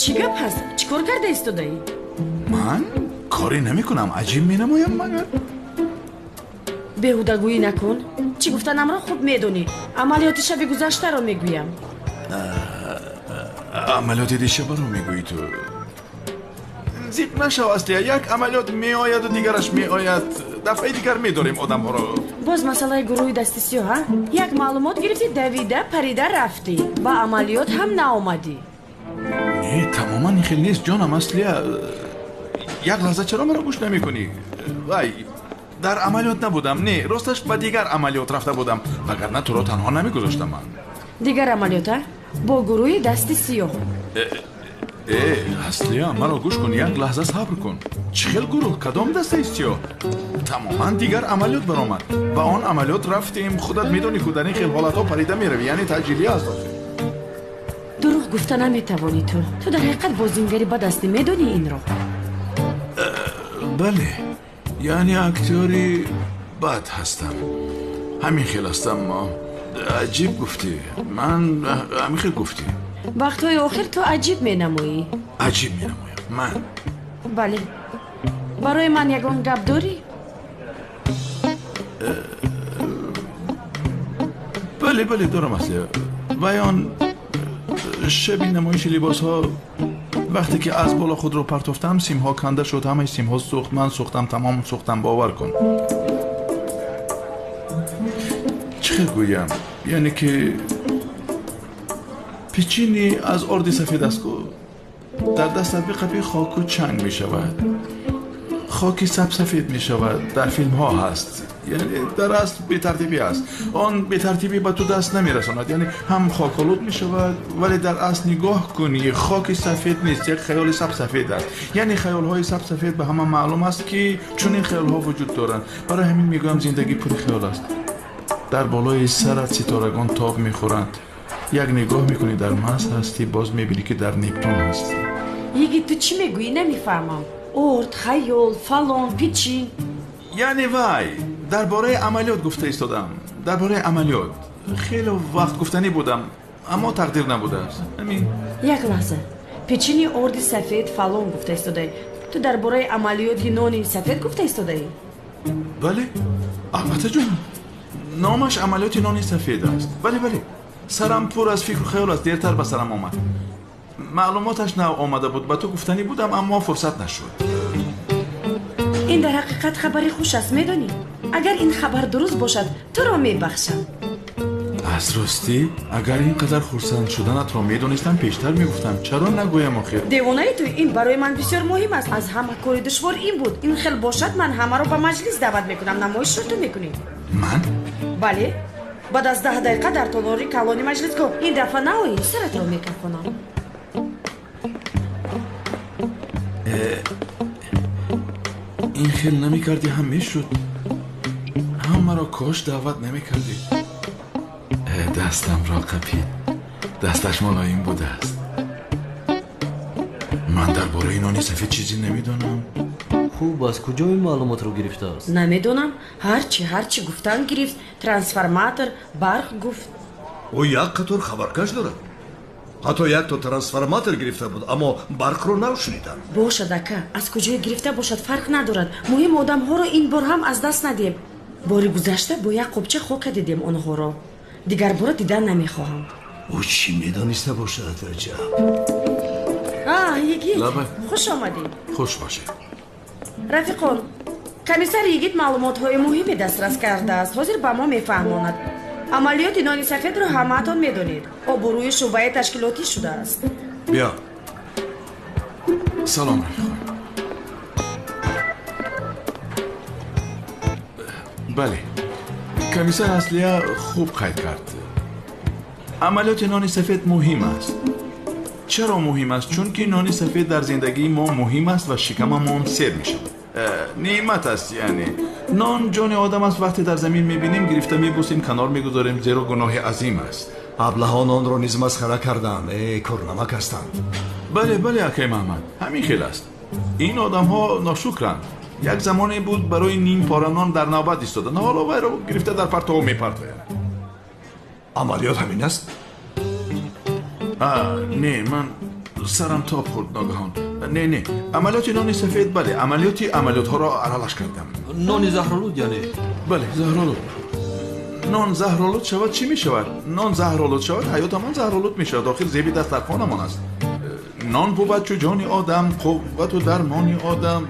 Чӣ гап ҳаст? Чӣ кор карда истодаӣ? Ман коре намекунам, аҷиб менамоям магар? Беҳудагӯӣ накун. Чӣ гуфтанамро хуб медонӣ. Амалиёти шаби гузаштаро мегӯям. Амалиёти дишабаро мегӯӣ ту? Зиқ нашав, Аслия. Як амалиёт меояду дигараш меояд. Дафъаи дигар медорем одамҳоро. Боз масъалаи гурӯҳи дасти сиёҳ, а? Як маълумот гирифтӣ, давида парида рафтӣ. Ба амалиёт ҳам наомадӣ. Не, тамоман ин хел нест, ҷонам Аслия. Як лаҳза чаро маро гӯш намекунӣ? Вай, дар амалиёт набудам. Не, росташ ба дигар амалиёт рафта будам, вагарна туро танҳо намегузоштам ман. Дигар амалиёт, а? Бо гурӯҳи дасти сиёҳ. Аслия, маро гӯш кун, як лаҳза сабр кун. Чӣ хел гурӯҳ? Кадом дастаи сиёҳ? Тамоман дигар амалиёт баромад. Ба он амалиёт рафтем. Худат медонӣ ку дар ин хел ҳолатҳо парида меравӣ, яъне таъҷилӣ аст. Дурӯғ гуфта наметавонӣ ту. Ту дар ҳақиқат бозингари бад ҳастӣ, медонӣ инро? Бале, яъне актёри бад ҳастам. Ҳамин хел ҳастам. Аҷиб гуфтӣ. Ман ҳамин хел гуфтӣ. Вақтҳои охир ту аҷиб менамоӣ. Аҷиб менамоям ман? Бале. Барои ман ягон гап дорӣ? Бале, бале, дорам, Аслия. Вай он Шаби намоиши либосҳо вақте ки аз боло худро партофтам, симҳо канда шуд, ҳамаи симҳо сӯхт, ман сӯхтам, тамом сӯхтам, бовар кун. Чӣ хел гӯям? Яъне ки печини аз орди сафед аст ку дар дастат биқапӣ хоку чанг мешавад, хоки сабсафед мешавад. Дар филмҳо ҳаст, яъне дар асл бетартибӣ аст. Он бетартибӣ ба ту даст намерасонад, яъне ҳам хоколуд мешавад, вале дар асл нигоҳ кунӣ хоки сафед нест, як хаёли сабсафед аст. Яъне хаёлҳои сабсафед ба ҳама маълум аст ки чунин хаёлҳо вуҷуд доранд. Барои ҳамин мегӯям зиндагӣ пури хаёл аст. Дар болои сарат ситорагон тоб мехӯранд. Як нигоҳ мекунӣ дар Марс ҳастӣ, боз мебинӣ ки дар Нептун ҳастӣ. Йигит, ту чӣ мегӯӣ намефаҳмам. Орд, хаёл, фалон, печин. Яъне вай дар бораи амалиёт гуфта истодам. Дар бораи амалиёт хеле вақт гуфтанӣ будам, аммо тақдир набудааст. Ҳамин. Як лаҳза. Печини орди сафед фалон гуфта истодаӣ. Ту дар бораи амалиёти нони сафед гуфта истодаӣ? Бале, албатта ҷон. Номаш амалиёти нони сафед аст. Бале, бале. Сарам пур аз фикру хаёл аст, дертар ба сарам омад. Маълумоташ нав омада буд, ба ту гуфтанӣ будам, аммо фурсат нашуд. Ин дар ҳақиқат хабари хуш аст, медонӣ? Агар ин хабар дуруст бошад, туро мебахшам. Аз ростӣ, агар ин қадар хурсанд шуданатро медонистам, пештар мегуфтам. Чаро нагӯям охир? Девонаи ту, ин барои ман бисёр муҳим аст. Аз ҳама кори душвор ин буд. Ин хел бошад, ман ҳамаро ба маҷлис даъват мекунам. Намоишро ту мекунӣ. Ман? Бале. Баъд аз 10 дақиқа дар толори калони маҷлисгоҳ. Ин дафъа наоӣ, саратро мекафонам. Ин хел намекардӣ ҳам мешуд. Ҳамаро кош даъват намекардӣ. Дастамро қапид. Дасташ мулоим будааст. Ман дар бораи нони сафед чизе намедонам. Хуб, аз куҷо ин маълумотро гирифтааст? Намедонам. Ҳарчи гуфтан гирифт. Трансформатор, барқ гуфт. Ӯ як қатор хабаркаш дорад. Ҳатто якто трансформатор гирифта буд, аммо барқро нашунидам. Бошад, ака, аз куҷое гирифта бошад фарқ надорад. Муҳим одамҳоро ин бор ҳам аз даст надиҳем. Бори гузашта бо як қобча хока дидем онҳоро. Дигар бора дидан намехоҳам. Ӯ чӣ медониста бошад, Раҷаб? Йигит, хуш омадед. Хуш бошед. Рафиқон, комиссар Йигит маълумотҳои муҳиме дастрас кардааст. Ҳозир ба мо мефаҳмонад. Амалиёти нони сафедро ҳамаатон медонед. Обрӯи шӯъбаи ташкилотӣ шудааст. Биё. Салом, рафиқон. Бале, комиссар Аслия хуб қайд кард. Амалиёти нони сафед муҳим аст. Чаро муҳим аст? Чунки нони сафед дар зиндагии мо муҳим аст ва шикамамон сер мешавад. Неъмат аст, яъне нон ҷони одам аст. Вақте дар замин мебинем, гирифта мебусем, канор мегузорем, зеро гуноҳи азим аст. Аблаҳон онро низ масхара карданд. Кӯрнамак ҳастанд. Бале, бале, акай Маҳмад, ҳамин хел аст. Ин одамҳо ношукранд. Як замоне буд барои ним пора нон дар навбат истоданд, ҳоло вайро гирифта дар партов мепартоянд. Амалиёт ҳамин аст? Не, ман сарам тоб хӯрд ногаҳон. Не, не, амалиёти нони сафед, бале, амалиёти амалиётҳоро аралаш кардам. Нони заҳролуд, яъне? Бале, заҳролуд. Нон заҳролуд шавад, чӣ мешавад? Нон заҳролуд шавад, ҳаётамон заҳролуд мешавад. Охир зеби дастархонамон аст. Нон бувад чу ҷони одам, қуввату дармони одам.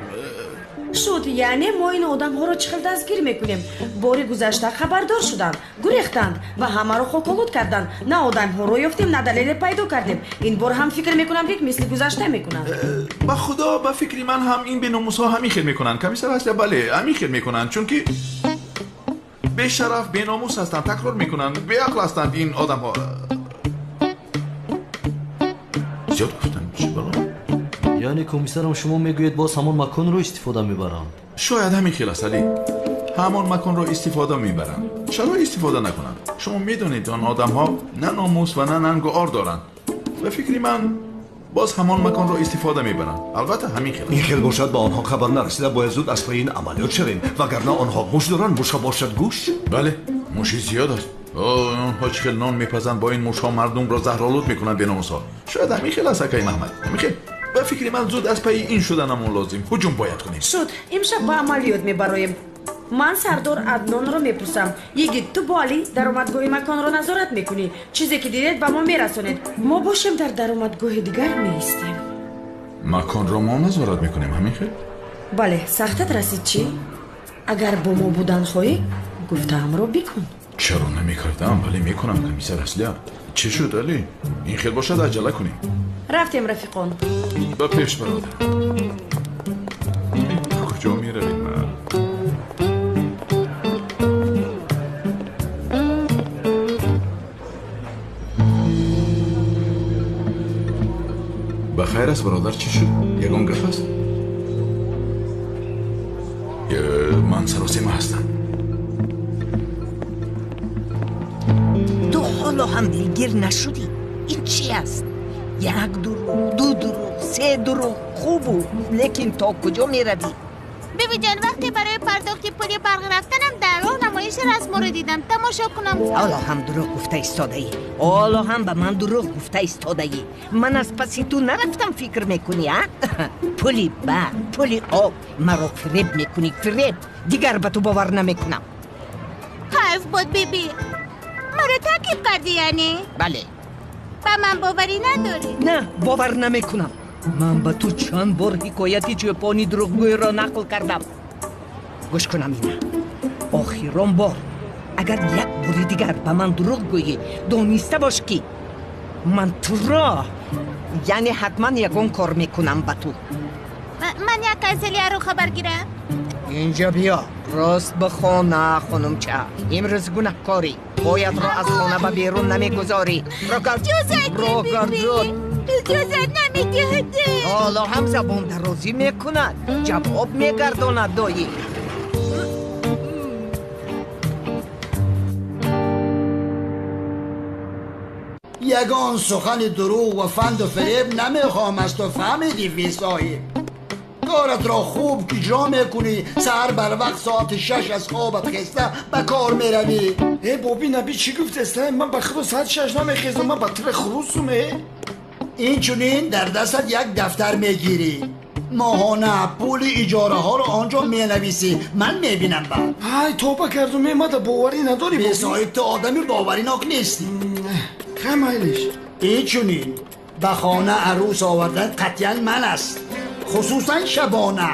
Шуд, яъне мо ин одамҳоро чӣ хел дастгир мекунем? Бори гузашта хабардор шуданд, гурехтанд ва ҳамаро хоколуд карданд. На одамҳоро ёфтем, на далеле пайдо кардем. Ин бор ҳам фикр мекунам, ки мисли гузашта мекунанд. Ба худо, ба фикри ман ҳам ин беномусҳо ҳамин хел мекунанд. Комиссар Аслия, бале, ҳамин хел мекунанд, чунки бешараф, беномус ҳастанд, такрор мекунанд, беақл ҳастанд ин одамҳо. Зиёд гуфтам, чӣ бало? Яъне комиссарам, шумо мегӯед боз ҳамон маконро истифода мебаранд? Шояд ҳамин хел аст, Али. Ҳамон маконро истифода мебаранд. Чаро истифода накунанд? Шумо медонед, он одамҳо на номус ва на нангу ор доранд. Ба фикри ман боз ҳамон маконро истифода мебаранд. Албатта ҳамин хел. Ин хел бошад, ба онҳо хабар нарасида бояд зуд аз пайи ин амалиёт шавем, вагарна онҳо муш доранд, мушҳо бошад гӯш. Бале, муши зиёд аст. Онҳо чӣ хел нон мепазанд, бо ин мушҳо мардумро заҳролуд мекунанд беномусҳо. Шояд ҳамин хел аст, акаи Маҳмад. Ҳамин хел. Ба фикри ман зуд аз пайи ин шуданамон лозим. Ҳуҷум бояд кунем. Шуд, имшаб ба амалиёт мебароем. Ман сардор Аднонро мепурсам. Йигит, ту бо Али даромадгоҳи маконро назорат мекунӣ. Чизе ки дидед ба мо мерасонед. Мо бошем дар даромадгоҳи дигар меистем. Маконро мо назорат мекунем, ҳамин хел? Бале, сахтат расид чӣ? Агар бо мо будан хоҳӣ, гуфтаамро бикун. Чаро намекардам, вале мекунам, комиссар Аслия. Чӣ шуд, Али? Ин хел бошад, аҷала кунем. Рафтем, рафиқон. Ба пеш, бародар. Куҷо меравем? Ба хайр аст, бародар, чӣ шуд? Ягон гап аст? Ман саросема ҳастам. Ту ҳоло ҳам дилгир нашудӣ? Ин чӣ аст? Як дурӯғ, ду дурӯғ, се дурӯғ хубу, лекин то куҷо меравӣ? Бибиҷон, вақте барои пардохти пули барқ рафтанам дар роҳ намоиши расморо дидам. Тамошо кунам. Ҳоло ҳам дурӯғ гуфта истодаӣ. Ҳоло ҳам ба ман дурӯғ гуфта истодаӣ. Ман аз паси ту нарафтам, фикр мекунӣ, а? Пули барқ, пули об, маро фиреб мекунӣ, фиреб. Дигар ба ту бовар намекунам. Ҳайф буд, биби. Маро таъқиб кардӣ, яъне? Бале. Ба ман боварӣ надорӣ? На, бовар намекунам. Ман ба ту чанд бор ҳикояти чӯпони дурӯғгӯйро нақл кардам. Гӯш кун, Амина. Охирон бор агар як бори дигар ба ман дурӯғ гӯӣ, дониста бош ки ман туро, яъне ҳатман ягон кор мекунам ба ту. Ман як аз Алияро хабар гирам. Инҷо биё, рост ба хона, хонумча. Имрӯз гунаҳкорӣ. Поятро аз хона ба берун намегузорӣ. Рогарҷон, иҷозат намедиҳад. Ҳоло ҳам забондарозӣ мекунад, ҷавоб мегардонад доӣ. Ягон сухани дурӯғ ва фанду фиреб намехоҳам аз ту, фаҳмидӣ, висоҳиб? Коратро хуб иҷро мекунӣ. Саҳар барвақт соати 6 аз хобат хеста ба кор меравӣ. Э, боби Наби, чӣ гуфтест? Ман ба худо соати 6 намехезам, ман ба тира хурусум. Инчунин дар дастат як дафтар мегирӣ. Моҳона пули иҷораҳоро он ҷо менависӣ. Ман мебинам баъд. Ай, тоба кардум, мада боварӣ надорӣ. Бесоҳиб, ту одами боваринок нестӣ. Хамайлиш. Инчунин ба хона арӯс овардан қатъиян ман аст, хусусан шабона.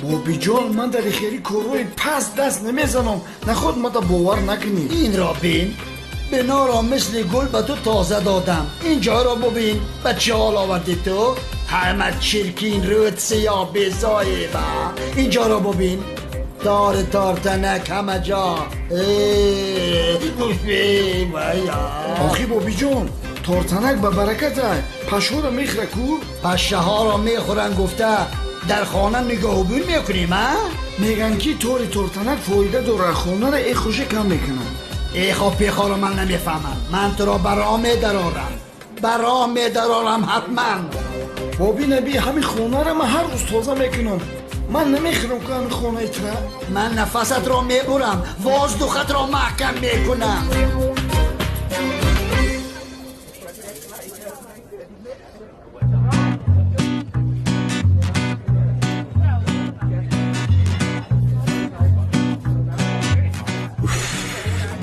Бобиҷон, ман дар хели корҳои паст даст намезанам. Наход мада бовар накунӣ. Инро бин, биноро мисли гул ба ту тоза додам. Ин ҷойро бубин, ба чӣ ҳол овардӣ ту? Ҳама чиркин, рӯд сиёҳ, бесоҳиба. Ин ҷоро бубин, тор тортанак ҳама ҷо. Охи бобиҷон, тортанак ба баракат ай. Пашҳоро мехӯра ку? Пашшаҳоро мехӯранд гуфта дар хона нигоҳубин мекунем, а? Меган ки тори тортанак фоида дорад, хонаро эхӯша кам мекунад. Эхо пехоро ман намефаҳмам. Ман туро ба роҳ медарорам, ба роҳ медарорам ҳатман. Боби Наби, ҳамин хонаро ман ҳар рӯз тоза мекунам. Ман намехӯрам ку ҳамин хонаи тура. Ман нафасатро мебурам, воздухатро маҳкам мекунам.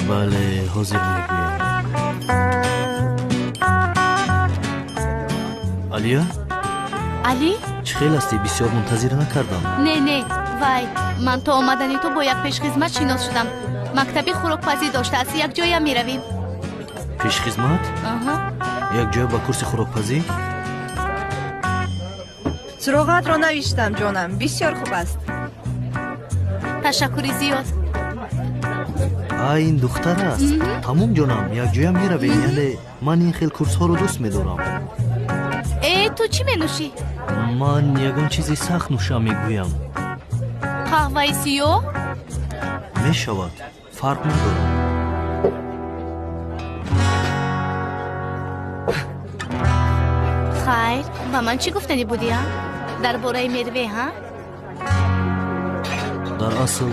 Бале, ҳозир мегӯям. Алия? Али? Чӣ хел ҳастӣ? Бисёр мунтазир накардам. Не, не, вай, ман то омадани ту бо як пешхизмат шинос шудам. Мактаби хӯрокпазӣ доштааст, якҷоя меравем. Пешхизмат? Аҳа. Якҷоя ба курси хӯрокпазӣ? Суроғаатро навиштам, ҷонам, бисёр хуб аст. Ташаккури зиёд. А, ин духтар аст. Тамом, ҷонам, якҷоя меравем. Яъне ман ин хел курсҳоро дӯст медорам. Э, ту чӣ менӯшӣ? Ман ягон чизи сахт нӯшам, мегӯям. Қаҳваи сиёҳ? Мешавад, фарқ надорад. Хайр, ба ман чӣ гуфтанӣ будӣ, а? Дар бораи Мерве, ҳа? Дар асл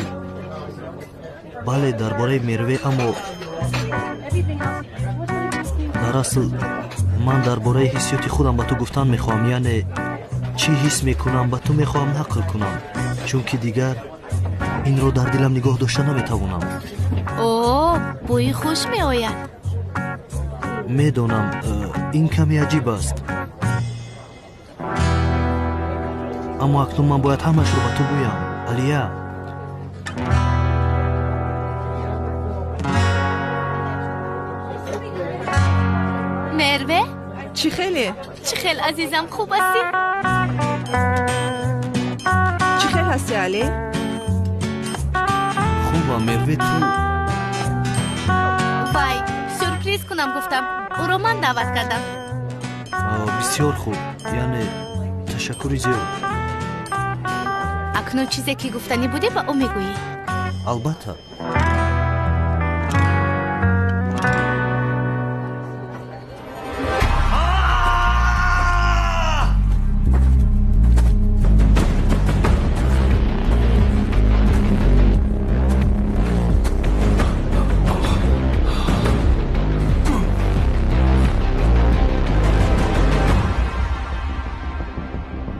бале, дар бораи Мерве, аммо дар асл ман дар бораи ҳиссиёти худам ба ту гуфтан мехоҳам. Яъне чӣ ҳис мекунам ба ту мехоҳам нақл кунам, чунки дигар Инро дар дилам нигоҳ дошта наметавонам. О, бӯи хуш меояд. Медонам, ин каме аҷиб аст. Аммо акнун ман бояд ҳамаашро ба ту гӯям, Алия. Мерве? Чӣ хеле? Чӣ хел, азизам, хуб ҳастӣ? Чӣ хел ҳастӣ, Али? Хубам, Мерве, ту? Вай, сюрприз кунам гуфтам. Ӯро ман даъват кардам. Бисёр хуб, яъне ташаккури зиёд. Акнун чизе ки гуфтанӣ будӣ ба ӯ мегӯӣ. Албатта.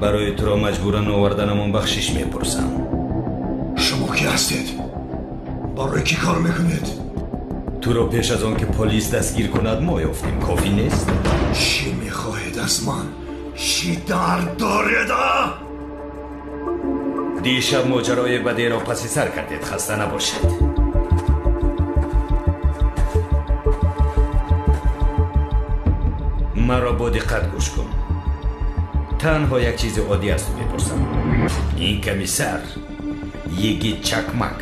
Барои туро маҷбуран оварданамон бахшиш мепурсам. Шумо ки ҳастед? Барои кӣ кор мекунед? Туро пеш аз он ки полис дастгир кунад мо ёфтем. Кофӣ нест? Чӣ мехоҳед аз ман? Чӣ дард доред? Дишаб моҷарои бадеро паси сар кардед. Хаста набошед. Маро бо диққат гӯш кун. Танҳо як чизи оддӣ аз ту мепурсам. Ин комиссар Йигит Чакмак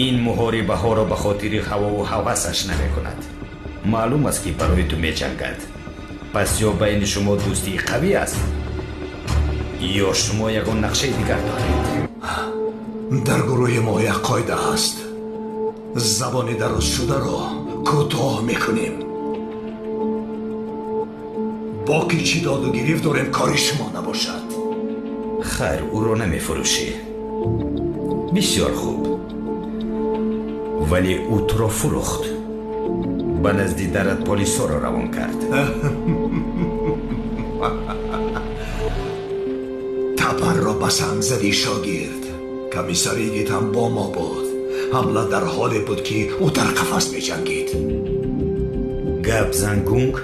ин муҳорибаҳоро ба хотири ҳавову ҳавасаш намекунад. Маълум аст, ки барои ту меҷангад. Пас ё байни шумо дӯстии қавӣ аст, ё шумо ягон нақшаи дигар доред. Дар гурӯҳи мо як қоида ҳаст. Забони дарозшударо кӯтоҳ мекунем. Бо ки чӣ доду гирифт дорем, кори шумо набошад. Хайр, ӯро намефурӯшӣ. Бисёр хуб. Вале ӯ туро фурӯхт. Ба назди дарат полисҳоро равон кард. Тапарро ба санг задӣ, шогирд. Комиссар Йигит ҳам бо мо буд. Ҳамла дар ҳоле буд, ки ӯ дар қафас меҷангид. Гап зангунг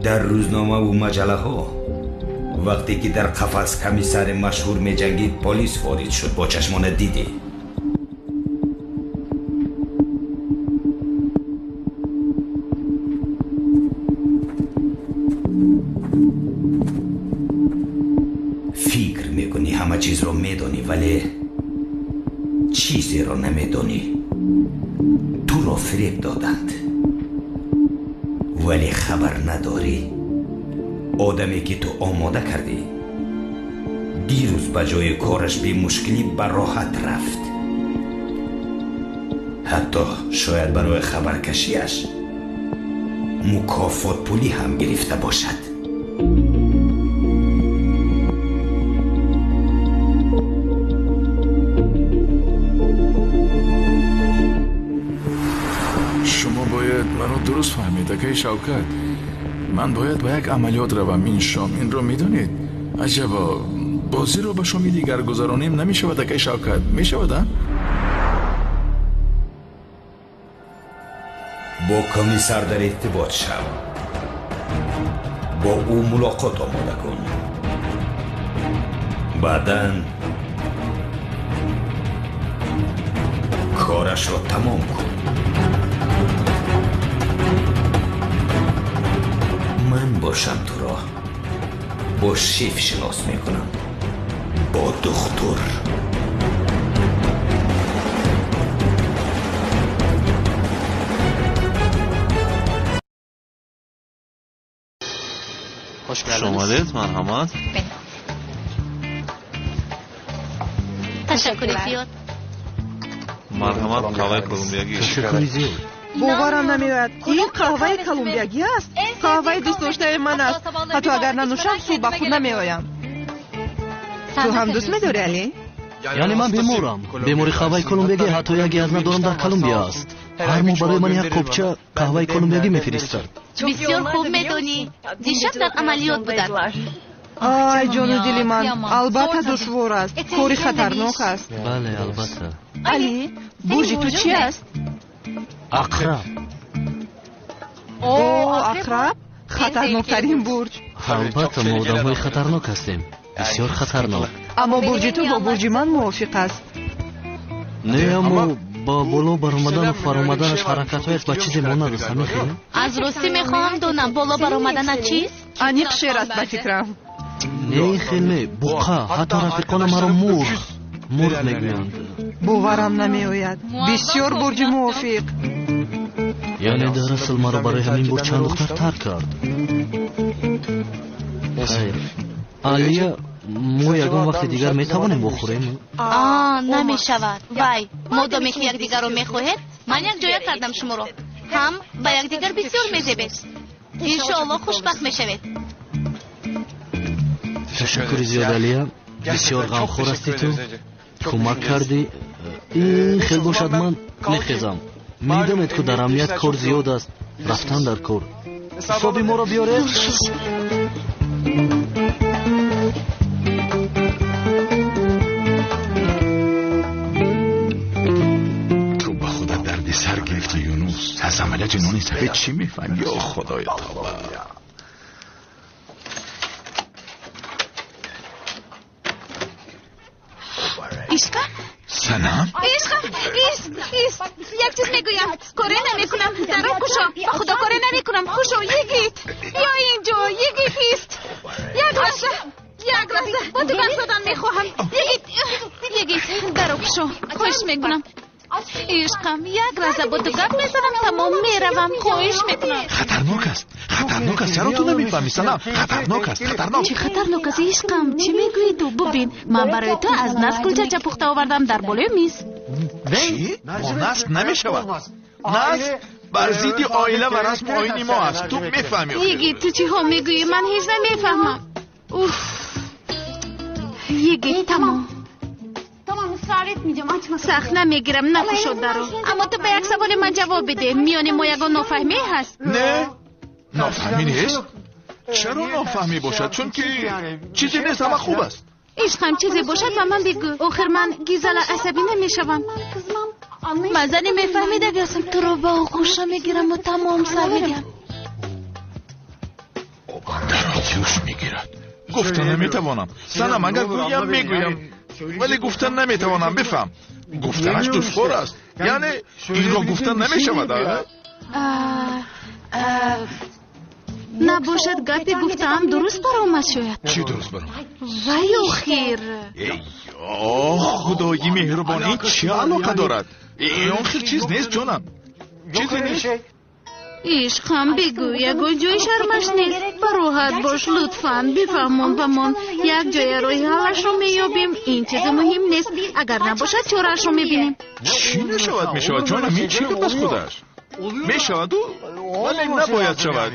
дар рӯзномаву маҷаллаҳо вақте ки дар қафас комиссари машҳур меҷангид, полис ворид шуд. Бо чашмона дидӣ. Фикр мекунӣ ҳама чизро медонӣ, вале чизеро намедонӣ. Туро фиреб доданд, вале хабар надорӣ. Одаме ки ту омода кардӣ дирӯз ба ҷои кораш бемушкилӣ ба роҳат рафт. Ҳатто шояд барои хабаркашиаш мукофотпулӣ ҳам гирифта бошад. Шумо бояд маро дуруст фаҳмед, акаи Шавкат. Ман бояд ба як амалиёт равам ин шом. Инро медонед? Аҷабо, бозиро ба шоми дигар гузаронем намешавад, акаи Шавкат? Мешавад, а? Бо комиссар дар иртибот шав. Бо ӯ мулоқот омода кун. Баъдан корашро тамом кун. Ман бошам туро бо шеф шинос мекунам, бо духтур. Хуш омадед, марҳамат. Ташаккури зиёд. Марҳамат, қаҳваи колумбиягӣ. Ташаккури зиёд. Боварам намеояд, ин қаҳваи колумбиягӣ аст. Қаҳваи дӯстдоштаи ман аст. Ҳатто агар нанӯшам, субҳ ба худ намеоям. Ту ҳам дӯст медорӣ, Али? Яъне ман беморам. Бемори қаҳваи колумбиягӣ ҳатто яке аз надорам дар Колумбия аст. Ҳар моҳ барои ман як қопча қаҳваи колумбиягӣ мефиристад. Бисёр хуб медонӣ. Дишаб дар амалиёт буданд. Ай, ҷону дили ман, албатта душвор аст, кори хатарнок аст. Бале, албатта. Али, бурҷи ту чи аст? Ақраб. О, ақраб? Хатарноктарин бурҷ. Албатта, мо одамҳои хатарнок ҳастем, бисёр хатарнок. Аммо бурҷи ту бо бурҷи ман мувофиқ аст. Не, аммо ба боло баромадану фаромаданаш ҳаракатҳояш ба чизе монанд аст, ҳамин хел? Аз ростӣ мехоҳам донам, боло баромаданат чист? Аниқ шер аст, ба фикрам. Не, хел не, буқа. Ҳатто рафиқона маро мурғ мурғ мегӯянд. Боварам намеояд, бисёр бурҷи мувофиқ. Яъне дар асл маро барои ҳамин бур чанд духтар тарк кард. Хайр, Алия, мо ягон вақти дигар метавонем бохӯрем? А, намешавад. Вай, модоме ки якдигарро мехоҳед, ман якҷоя кардам шуморо. Ҳам ба якдигар бисёр мезебед. Иншоалло хушбахт мешавед. Ташаккури зиёд, Алия, бисёр ғамхор ҳастӣ ту, кӯмак кардӣ. Ин хел бошад, ман мехезам. Медонед, ку дар амният кор зиёд аст, рафтан дар кор. Ҳисоби моро биёред. Ту ба худат дарди сар гирифтӣ, Юнус. Аз амалияти нони сафед чӣ мефаҳмӣ? Ё худои тавба! Ишқам? Санам? Ишқам, ист, ист. Як чиз мегӯям. Коре намекунам. Даро кушо. Ба худо коре намекунам. Кушо, йигит. Ё инҷо, йигит, ист. Як лаҳза, як лаҳза. Бо ту гап задан мехоҳам. Йигит, йигит, даро кушо. Хоҳиш мекунам. Ишқам, як лаҳза бо ту гап мезанам, тамом меравам. Хоҳиш мекунам. Хатарнок аст, хатарнок аст. Чаро ту намефаҳмӣ, Санам? Хатарнок аст, хатарнок. Чӣ хатарнок аст, ишқам? Чӣ мегӯӣ ту? Бубин, ман барои ту аз наск кулчача пухта овардам дар болои миз. Чӣ? Бо наск намешавад. Наск бар зидди оила ва расму оини мо аст. Ту мефаҳмӣ. Йигит, ту чиҳо мегӯӣ? Ман ҳеҷ намефаҳмам. Уф, йигит, тамом. Сахт намегирам, накушод даро. Аммо ту ба як саволи ман ҷавоб бидеҳ. Миёни мо ягон нофаҳмӣ ҳаст? Не, нофаҳмӣ нест. Чаро нофаҳмӣ бошад? Чунки чизе нест, ҳама хуб аст. Ишқам, чизе бошад ба ман бигӯ. Охир ман гизала асабӣ намешавам. Ман зани мефаҳмидаги ҳастам. Туро ба оғӯша мегираму тамом сар медиҳам. Дар оғӯш мегирад. Гуфта наметавонам, Санам. Агар гӯям, мегӯям, вале гуфта наметавонам. Бифаҳм, гуфтанаш душвор аст. Яъне инро гуфта намешавад. Набошад, гапи гуфтаам дуруст баромад шояд. Чӣ дуруст баромад? Вай, охир. Эй, худои меҳрубон, ин чӣ алоқа дорад? Он хел чиз нест, ҷонам, чизе нест. Ишқам, бигӯ, ягон ҷои шармаш нест. Бароҳат бош, лутфан бифаҳмон ба мон. Як ҷоя роҳи ҳаллашро меёбем. Ин чизи муҳим нест. Агар набошад, чораашро мебинем. Чӣ нашавад? Мешавад, ҷонам. Ин чӣ гап аст худаш? Мешаваду, вале набояд шавад,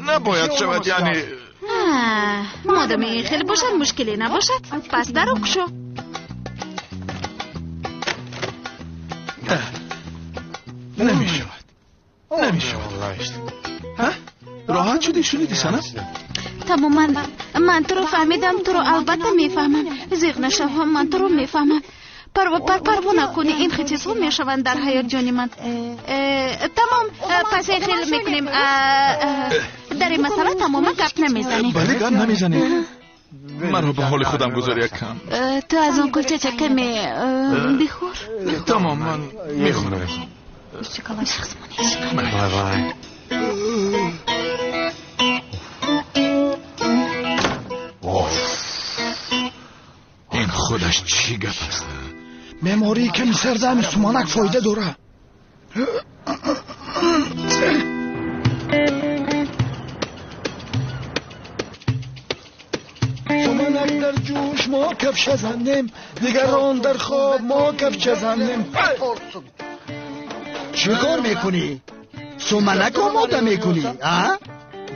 набояд шавад, яъне. Модоми ин хел бошад, мушкиле набошад, пас даро кушо. Намешавад, намешавад. Роҳат шудӣ? Шунидӣ, Санам? Тамоман ман туро фаҳмидам. Туро албатта мефаҳмам. Зиқ нашав, ман туро мефаҳмам. Парво накунӣ, ин хел чизҳо мешаванд дар ҳаёт, ҷони ман. Тамом, пас ин хел мекунем. Дар ин масъала тамоман гап намезанем. Бале, гап намезанем. Маро ба ҳоли худам гузор як кам. Ту аз он кулчача каме бихӯр. Тамом, ман мехӯрам. Вай, вай. Ин худаш чӣ гап аст? Мемории ками сардами суманак фоида дорад. Суманак дар ҷӯш, мо кафша занем, дигарон дар хоб, мо кафча занем. Чӣ кор мекунӣ? Суманак омода мекунӣ, а?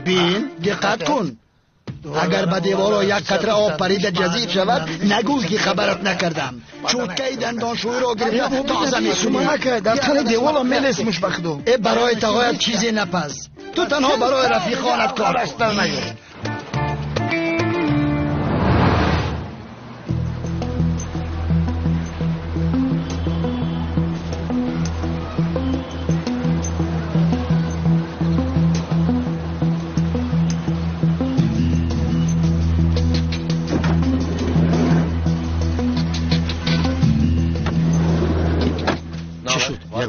Бин, диққат кун. Агар ба деворо як қатра об парида ҷазиб шавад, нагӯй ки хабарат накардам. Чӯткаи дандоншӯиро гирифта тоза мекунӣ. Суманак дар тани деволам мелесмуш, ба худо. Э, барои тағоят чизе напаз. Ту танҳо барои рафиқонат кор.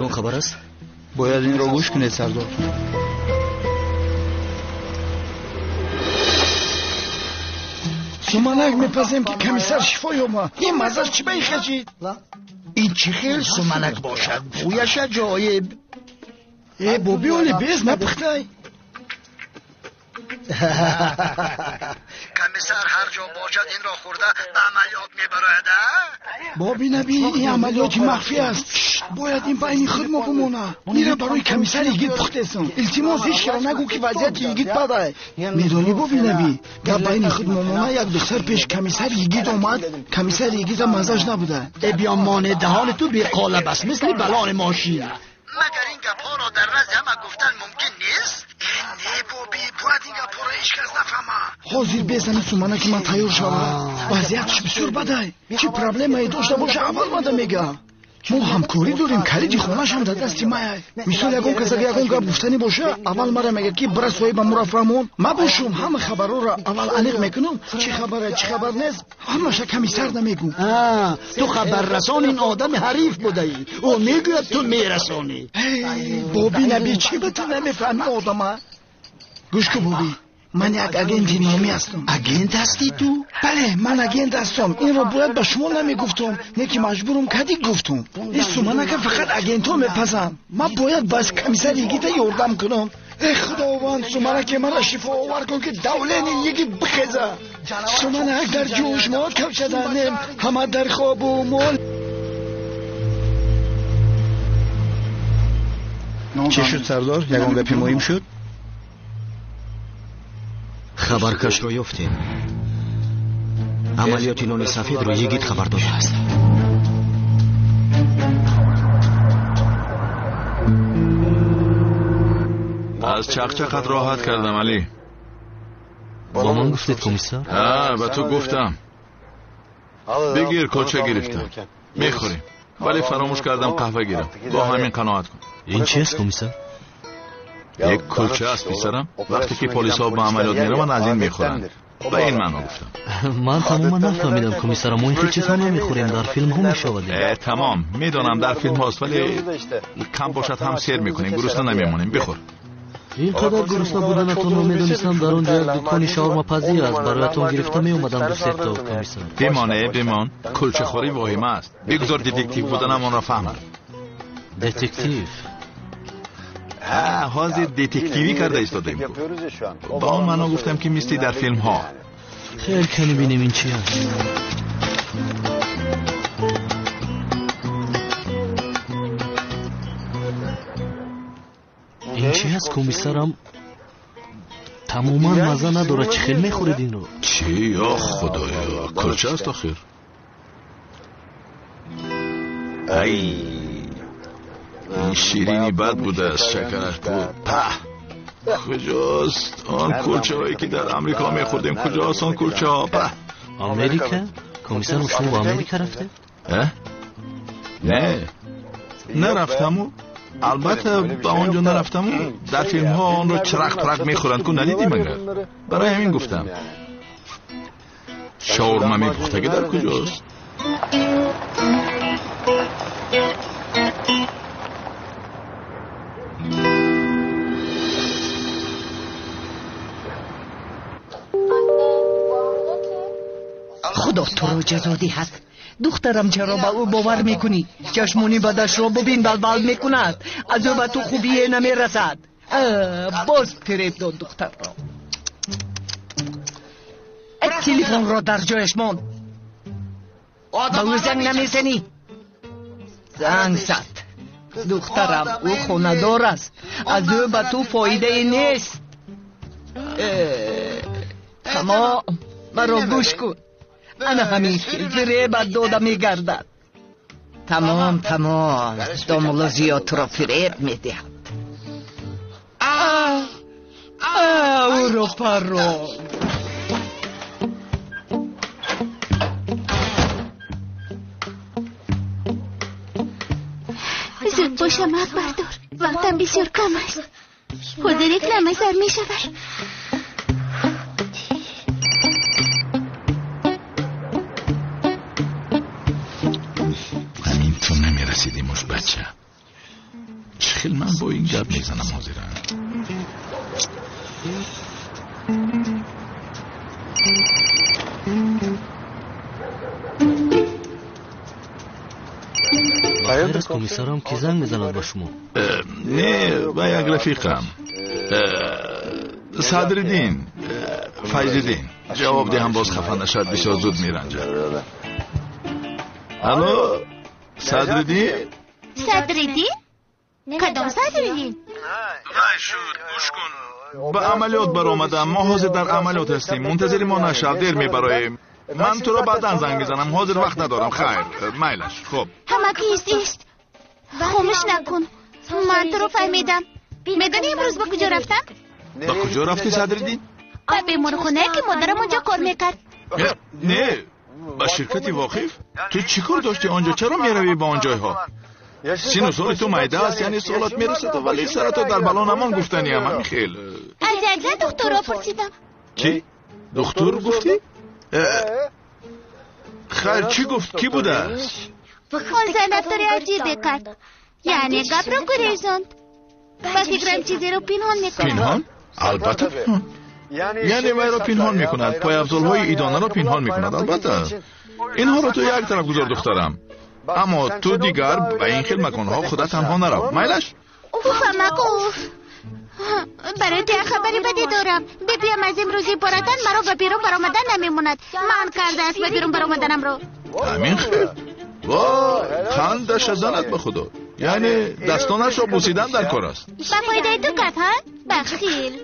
Ягон хабар аст? Бояд инро гӯш кунед, сардор. Суманак мепазем, ки комиссар шифо ёбад. Ин маззаш чӣ ба ихачид? Ин чӣ хел суманак бошад? Бӯяш аҷоиб. Э, боби, оле без напухтай. Комиссар ҳар ҷо бошад, инро хӯрда ба амалиёт мебарояд, а? Боби Набӣ, ин амалиёти махфӣ аст, бояд ин байни худ мо бимонад. Ира барои комиссари йигит пухтесам. Илтимос, ҳеҷ кара нагӯ, ки вазъияти йигит бадай. Медонӣ, боби Набӣ, гап байни худ мо мона, як духтар пеш комиссари йигит омад, комиссари йигита маззаш набуда. Э, биё моне, даҳони ту беқолаб аст, мисли балони мошин. Магар ин гапҳоро дар назди ҳама гуфтан мумкин нест? Э, не, боби, бояд ин гапҳоро ҳеҷ кас нафаҳма. Ҳозир безани суманаки ман тайёр шавад. Вазъиятш бисёр бадай. Чӣ проблемае дошта боша, аввал мада мега. Мо ҳамкорӣ дорем, калиди хонаашам дар дасти мая. Мисол, ягон кас агар ягон гап гуфтанӣ боша, аввал мара мегӯяд, ки бира соҳиба мура фаҳмон. Ма бошум, ҳама хабарҳоро аввал аниқ мекунам, чӣ хабара, чӣ хабар нест, ҳамаша комиссар намегӯ. Ту хабаррасон ин одами ҳариф будаӣ. Ӯ мегӯяд, ту мерасонӣ. Боби Набӣ, чӣ ба ту намефаҳми одама? Гӯш кун, боби, ман як агенти номӣ ҳастам. Агент ҳастӣ ту? Бале, ман агент ҳастам. Инро бояд ба шумо намегуфтам, не ки маҷбурум кади гуфтум. Ин суманака фақат агентҳо мепазанд. Ман бояд ба комиссари йигита ёрдам кунам. Э, худованд, суманаке мара шифоовар кун, ки давлени йигит бихеза. Суманак дар ҷӯш, мо кавшаданем, ҳама дар хобу мол. Чӣ шуд, сардор? Ягон гапи муҳим шуд? Хабаркашро ёфтем. Амалиёти нони сафедро йигит хабар додааст. Аз чақчақат роҳат кардам, Алӣ. Ба ман гуфтед, комиссар? Ҳа, ба ту гуфтам. Бигир, кулча гирифтам, мехӯрем, вале фаромӯш кардам қаҳва гирам. Бо ҳамин қаноат кун. Ин чи аст, комиссар? Як кулча аст, писарам. Вақте ки полисҳо ба амалиёт мераванд, аз ин мехӯранд. Ба ин маъно гуфтам. Ман тамоман нафаҳмидам, комиссара. Мо ин хел чизҳо намехӯрем, дар филмҳо мешавад. Э, тамом, медонам, дар филмҳост, вале кам бошад ҳам сер мекунем, гурусна намемонем. Бихӯр. Ин қадар гурусна буданатонро медонистам, дар он ҷо як дукони шаурмапазӣ аст, бароятон гирифта меомадам дусето, комиссар. Бимон, э, бимон. Кулчахӯрӣ воҳима аст. Бигузор детектив буданам онро фаҳмад. Детектив? Ҳа, ҳозир детективӣ карда истодаем. Ба он маъно гуфтам, ки мисли дар филмҳо. Хел, кани бинем, ин чи аст. Ин чи аст, комиссарам? Тамоман мазза надорад. Чӣ хел мехӯред инро? Чӣ, ё худоё, кулча аст охир. Ай, ин ширини бад будааст, шакараш буд. Паҳ, куҷост он кулчаҳое, ки дар Амрико мехӯрдем? Куҷост он кулчаҳо? Паҳ! Америка, комиссарам? Шумо ба Америка рафтед? Не, нарафтаму. Албатта, ба он ҷо нарафтаму. Дар филмҳо онро чарақ парақ мехӯранд ку, надидӣ магар? Барои ҳамин гуфтам. Шаурма мепухтагӣ дар куҷост? Худо туро ҷазо диҳад, духтарам. Чаро ба ӯ бовар мекунӣ? Чашмони бадашро бубин, балбал мекунад. Аз ӯ ба ту хубие намерасад. Боз фиреб дод духтарро. Телефонро дар ҷояш монд. Ба ӯ занг намезанӣ? Занг зад, духтарам. Ӯ хонадор аст, аз ӯ ба ту фоидае нест. Тамом, маро гӯш кун, ана ҳамин хел фиребат дода мегардад. Тамом, тамом, домулло зиёд туро фиреб медиҳад. Ӯро парон. Зуд боша, бардор, вақтам бисёр кам аст. Ҳозир реклама сар мешавад. Ҳамин ту намерасидӣ, мушбача. хел ман бо ин гап мезанам ҳозира. Хайр аст, комиссарам, ки занг мезанад ба шумо? Не, ба як рафиқам. Садриддин, Файзиддин. Ҷавоб диҳам, боз хафа нашавад, бисёр зуд меранҷад. Алло, Садриддин? Садриддин? Кадом Садриддин? Вай шуд, гӯш кун. Ба амалиёт баромадам. Мо ҳозир дар амалиёт ҳастем. Мунтазири мо нашав, дер мебароем. Ман туро баъдан занг мезанам, ҳозир вақт надорам. Хайр, майлаш. Хуб. Ҳама кист ист. Хомӯш накун. Ман туро фаҳмидам. Медонӣ имрӯз ба куҷо рафтам? Ба куҷо рафтӣ, Садриддин? Ба беморхонае, ки модарам онҷо кор мекард. Не, ба ширкати Воқиф? Ту чӣ кор доштӣ онҷо? Чаро меравӣ ба он ҷойҳо? Сину соли ту майда аст, яъне солат мерасад, вале сарато дар бало намон гуфтаниям, ҳамин хел. Аз якзан духтурро пурсидам. Чӣ? Духтур гуфтӣ? Хайр, чӣ гуфт? Кӣ будааст? Он зан рафтори аҷибе кард. Яъне гапро гурезонд. Ба фикрам чизеро пинҳон мекунад. Пинҳон? Албатта пинҳон. Яъне вайро пинҳон мекунад, пойафзолҳои идонаро пинҳон мекунад, албатта. Инҳоро ту як тараф гузор, духтарам. Аммо ту дигар ба ин хел маконҳо худа танҳо нарав. Майлаш? Уф, амак, уф. Барои ту як хабари бадӣ дорам. Бибиям аз имрӯз иборатан маро ба берун баромадан намемонад. Манъ кардааст ба берун баромаданамро. Ҳамин хел? Вой, хандаша занад ба худо. Яъне дастонашро бусидан дар кор аст. Ба фоидаи ту кард, ҳа? Бахил.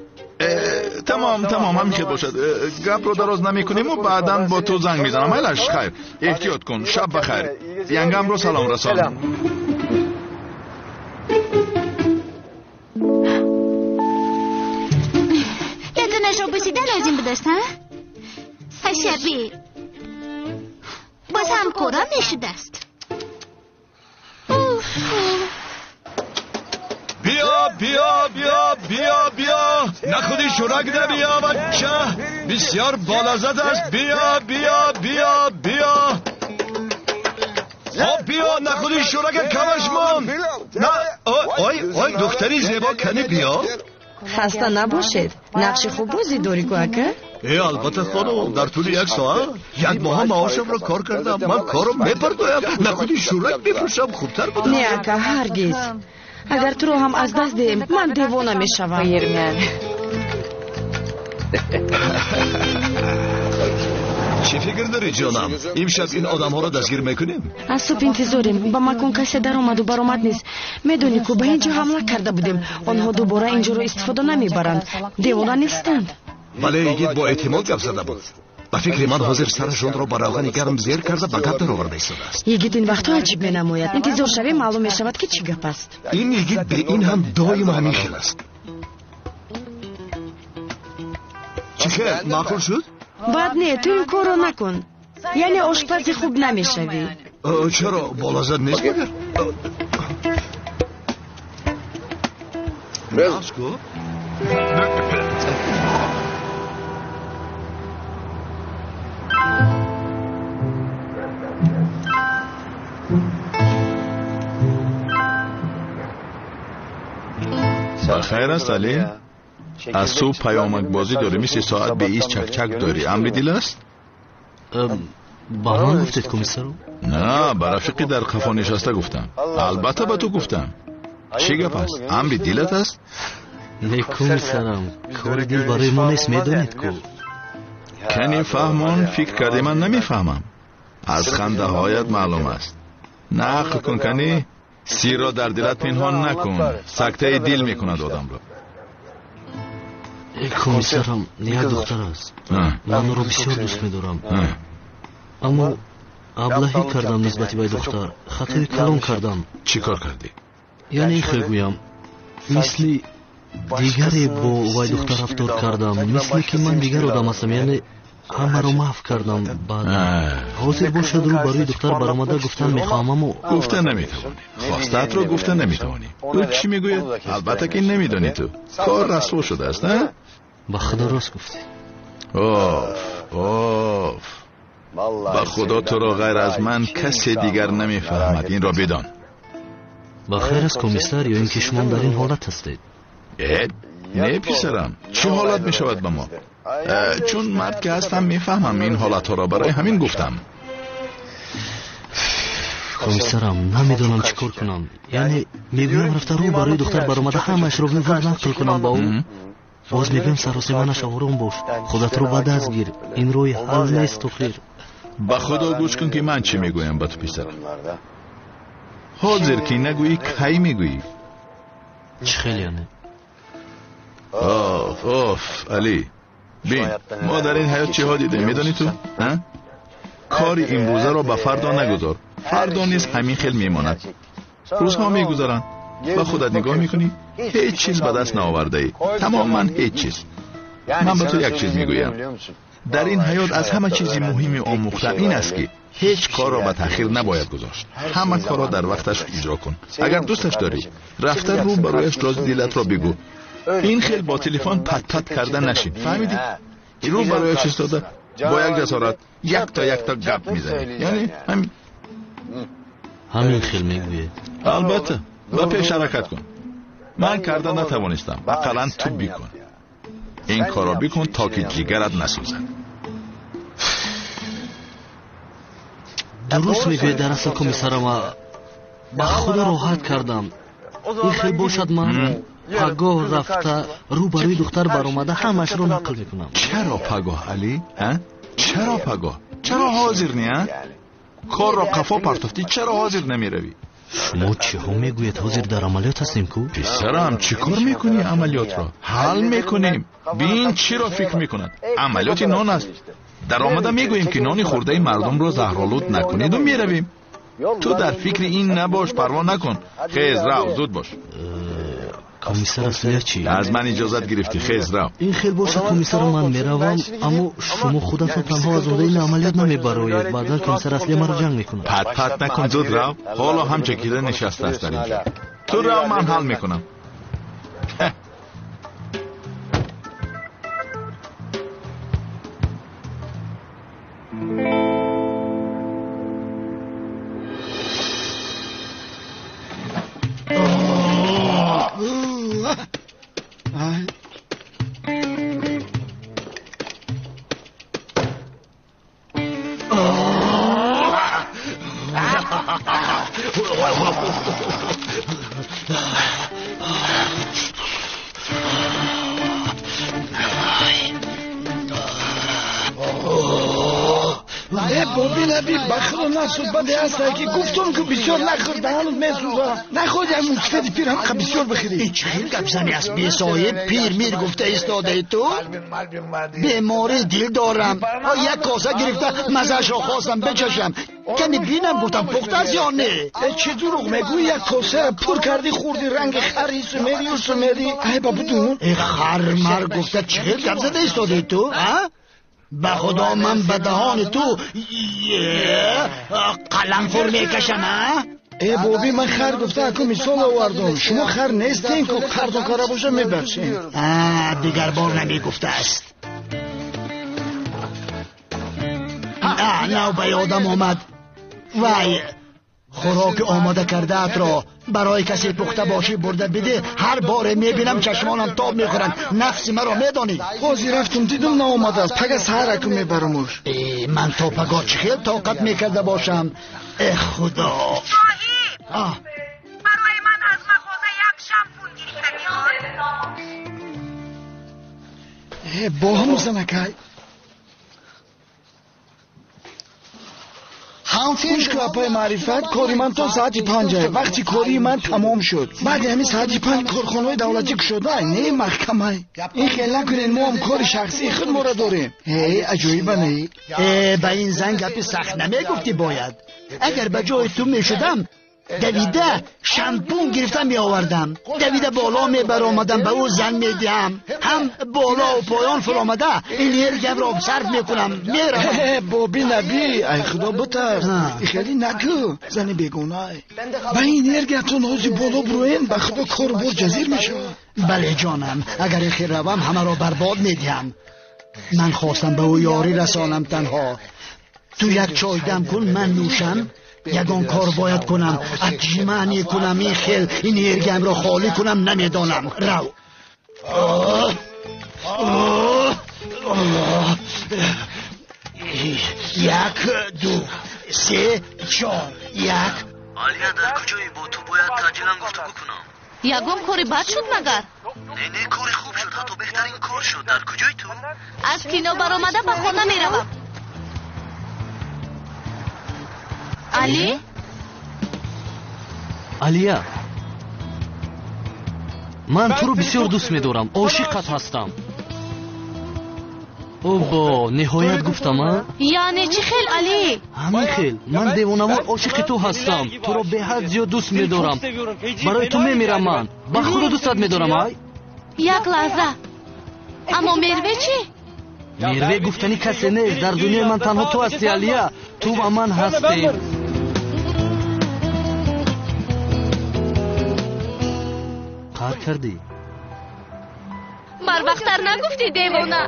Тамом, тамом, ҳамин хел бошад. Гапро дароз намекуниму баъдан бо ту занг мезанам. Майлаш, хайр. Эҳтиёт кун. Шаб ба хайр. Янгамро салом расон. Дастонашро бусидан лозим будааст, ҳа? Ҳашаби. Боз ҳамкорам мешудааст. Биё, биё, биё, биё, биё. Нахуди шӯрак набиё, бача. Бисёр болаззат аст. Биё, биё, биё, биё. Хоб, биё, нахуди шӯрака камаш мон. На, ой, ой, духтари зебо, кани биё. Хаста набошед. Нақши хуб бозӣ дорӣ ку, ака? Э, албатта, хонум, дар тӯли як соат як моҳа маошамро кор кардам. Ман корро мепардоям, нахуди шӯрак мефурӯшам, хубтар будам. Не, ака, ҳаргиз. Агар туро ҳам аз даст диҳем, ман девона мешавам. Чӣ фикр дорӣ, ҷонам? Имшаб ин одамҳоро дастгир мекунем? Аз субҳ интизорем. Ба макон касе даромаду баромад нест. Медонӣ ку, ба ин ҷо ҳамла карда будем. Онҳо дубора ин ҷоро истифода намебаранд. Девона нестанд. Вале йигит бо эътимод гап зада буд. Ба фикри ман ҳозир сарашонро ба равғани гарм зер карда ба гап дароварда истодааст. Йигит ин вақтҳо аҷиб менамояд. Интизор шавем, маълум мешавад, ки чӣ гап аст. Ин йигит бе ин ҳам доимо ҳамин хел аст. Чӣ хел, маъқул шуд? Баъд не, ту ин корро накун. Яъне ошпази хуб намешавӣ. Чаро, болаззат нест магар? Нағз ку? Ба хайр аст, Али? Аз субҳ паёмакбозӣ дорӣ, мисли соат бе из чакчак дорӣ. Амри дил аст? Ба ман гуфтед, комиссару? На, ба рафиқи дар қафо нишаста гуфтам. Албатта ба ту гуфтам. Чӣ гап аст? Амри дилат аст? Не, комиссарам, кори дил барои мо нест, медонед ку. Кани фаҳмон, фикр кардӣ ман намефаҳмам. Аз хандаҳоят маълум аст. Нақл кун, кани. Сирро дар дилат пинҳон накун. Сактаи дил мекунад одамро. Комиссарам, як духтар аст. Ман ӯро бисёр дӯст медорам. Аммо аблаҳӣ кардам нисбати вай духтар. Хатои калон кардам. Чӣ кор кардӣ? Яъне ин хел гӯям, мисли дигаре бо вай духтар рафтор кардам, мисли ки ман дигар одам ҳастам, яъне ҳамаро маҳв кардам. Баъд ҳозир бошад рӯ ба рӯи духтар баромада гуфтан мехоҳам, аммо гуфта наметавонӣ. Хостаатро гуфта наметавонӣ. Ӯ чӣ мегӯяд? Албатта ки намедонӣ ту. Кор расво шудааст, на? Ба худо рост гуфтӣ. Оф, оф. Ба худо туро ғайр аз ман касе дигар намефаҳмад. Инро бидон. Ба хайр аст комиссар, ё ин ки шумо дар ин ҳолат ҳастед? Не писарам, чӣ ҳолат мешавад ба мо? Чун мард ки ҳастам мефаҳмам ин ҳолатҳоро, барои ҳамин гуфтам. Комиссарам, намедонам чӣ кор кунам. Яъне мегӯям рафта рӯ барои духтар баромада ҳамаашро бигӯям, нақл кунам ба ӯ. Боз мегӯям саросима нашав, ором бош, худатро ба даст гир. Ин роҳи ҳал нест охир. Ба худо гӯш кун ки ман чӣ мегӯям ба ту писарам. Ҳозир ки нагӯӣ, кай мегӯӣ? Чӣ хел яъне? Оф, оф, Алӣ. Бин, мо дар ин ҳаёт чиҳо дидем, медонӣ ту? Кори имрӯзаро ба фардо нагузор. Фардо низ ҳамин хел мемонад. Рӯзҳо мегузаранд. Ба худат нигоҳ мекунӣ, ҳеҷ чиз ба даст наовардаӣ. Тамоман ҳеҷ чиз. Ман ба ту як чиз мегӯям. Дар ин ҳаёт аз ҳама чизи муҳими омӯхтан ин аст ки ҳеҷ корро ба таъхир набояд гузошт. Ҳама корро дар вақташ иҷро кун. Агар дӯсташ дорӣ, рафта рӯ барояш рози дилатро бигӯ. Ин хел бо телефон пат-пат карда нашин. Фаҳмидӣ? Рӯ барояш истода бо як ҷасорат якта якта гап мезанӣ. Яъне ҳамин. Ҳамин хел мегӯед? Албатта, ба пеш ҳаракат кун. Ман карда натавонистам, ақаллан ту бикун. Ин корро бикун то ки ҷигарат насӯзад. Дуруст мегӯед, дар асл комиссарам, ба худо роҳат кардам. Ин хел бошад, ман пагоҳ рафта рӯ барои духтар баромада ҳамаашро нақл мекунам. Чаро пагоҳ, Алӣ? Чаро пагоҳ? Чаро ҳозир не? Корро қафо партофтӣ, чаро ҳозир намеравӣ? Шумо чиҳо мегӯед? Ҳозир дар амалиёт ҳастем ку? Писарам, чӣ кор мекунӣ амалиётро? Ҳал мекунем. Бин чиро фикр мекунад. Амалиёти нон аст. Даромада мегӯем ки нони хӯрдаи мардумро заҳролуд накунеду меравем. Ту дар фикри ин набош, парво накун. Хез рав, зуд бош. Комиссар Аслия чӣ? Аз ман иҷозат гирифтӣ, хез рав. Ин хел бошад комиссар, ман меравам, аммо шумо худатон танҳо аз уҳдаи ин амалиёт намебароед. Баъдан комиссар Аслия маро ҷанг мекунад. Пат-пат накун, зуд рав. Ҳоло ҳам чакида нишастааст дар инҷо. Ту рав, ман ҳал мекунам. Баде ҳастае ки гуфтум ки бисёр нахӯр, даҳанут месӯзад. Нахоҳ як мӯксади пир ҳамқа бисёр бихӯрӣ. Ин чӣ хел гапзанӣ аст бесоҳиб? Пир мир гуфта истодаи ту? Бемории дил дорам. Як коса гирифта мазаашро хостам бичашам. Ками бинам гуфтам пухта аст ё не? Чӣ дурӯғ мегӯӣ? Як косаро пур кардӣ хӯрдӣ, ранги хар ҳисумерӣ усумерӣ. Ай ба будун. Э хар мар гуфта чӣ хел гап зада истодаи ту? Ба худо ман ба даҳони ту қаламфур мекашам. Э боби, ман хар гуфта аку мисол овардум. Шумо хар нестен ку, қардон кара боша мебахшем. Дигар бор намегуфтааст. Нав ба ёдам омад. Вай, хӯроки омода кардаатро барои касе пухта бошӣ бурда бидеҳ. Ҳар боре мебинам чашмонам тоб мехӯранд. Нафси маро медонӣ. Ҳозир рафтум дидум наомадааст. Пага саҳар аку мебарамуш. Ман то пагоҳ чӣ хел тоқат мекарда бошам? Э худо! Соҳиб, барои ман аз мағоза як шампун гирифта биёр. Бо ҳамун занакай. Гӯш кун апаи маърифат, кори ман то соати 5. Вақти кории ман тамом шуд. Баъди ҳамин соати 5 корхонаҳои давлатӣ кушода, не маҳкамай. Ин хел накунед, мо ҳам кори шахсии худ моро дорем. Э, аҷоиба не? Э, ба ин зан гапи сахт намегуфтӣ бояд. Агар ба ҷои ту мешудам, давида шампун гирифта меовардам. Давида боло мебаромадам, ба ӯ зан медиҳам. Ҳам болову поён фуромада энергиямро сарф мекунам. Меравам. Боби набӣ, ай худо битарс. Хеле накӯ, зани бегонай. Ба энергиятон ҳозир боло буроен, ба худо кору бор ҷазир мешавад. Бале ҷонам, агар ихел равам ҳамаро барбод медиҳам. Ман хостам ба ӯ ёрӣ расонам танҳо. Ту як чой дам кун, ман нӯшам. Ягон кор бояд кунам, отжимание кунам, ин хел энергиямро холӣ кунам, намедонам. Рав. Як, ду, се, чор, як. Алия, дар куҷоӣ? Бо ту бояд таъҷилан гуфтугӯ кунам. Ягон кори бад шуд магар? Не, не, кори хуб шуд, ҳатто беҳтарин кор шуд. Дар куҷои ту? Аз кино баромада ба хона меравам. Али? Алия, ман туро бисёр дӯст медорам, ошиқат ҳастам. Обо, ниҳоят гуфтам, а? Яъне чӣ хел, Али? Ҳамин хел, ман девонавор ошиқи ту ҳастам. Туро беҳад зиёд дӯст медорам. Барои ту мемирам ман. Ба худо дӯстат медорам, ай? Як лаҳза. Аммо Мерве чӣ? Мерве гуфтани касе нест. Дар дунёи ман танҳо ту ҳастӣ, Алия. Ту ва ман ҳастем. Қар кардӣ? Барвақттар нагуфтӣ, девона.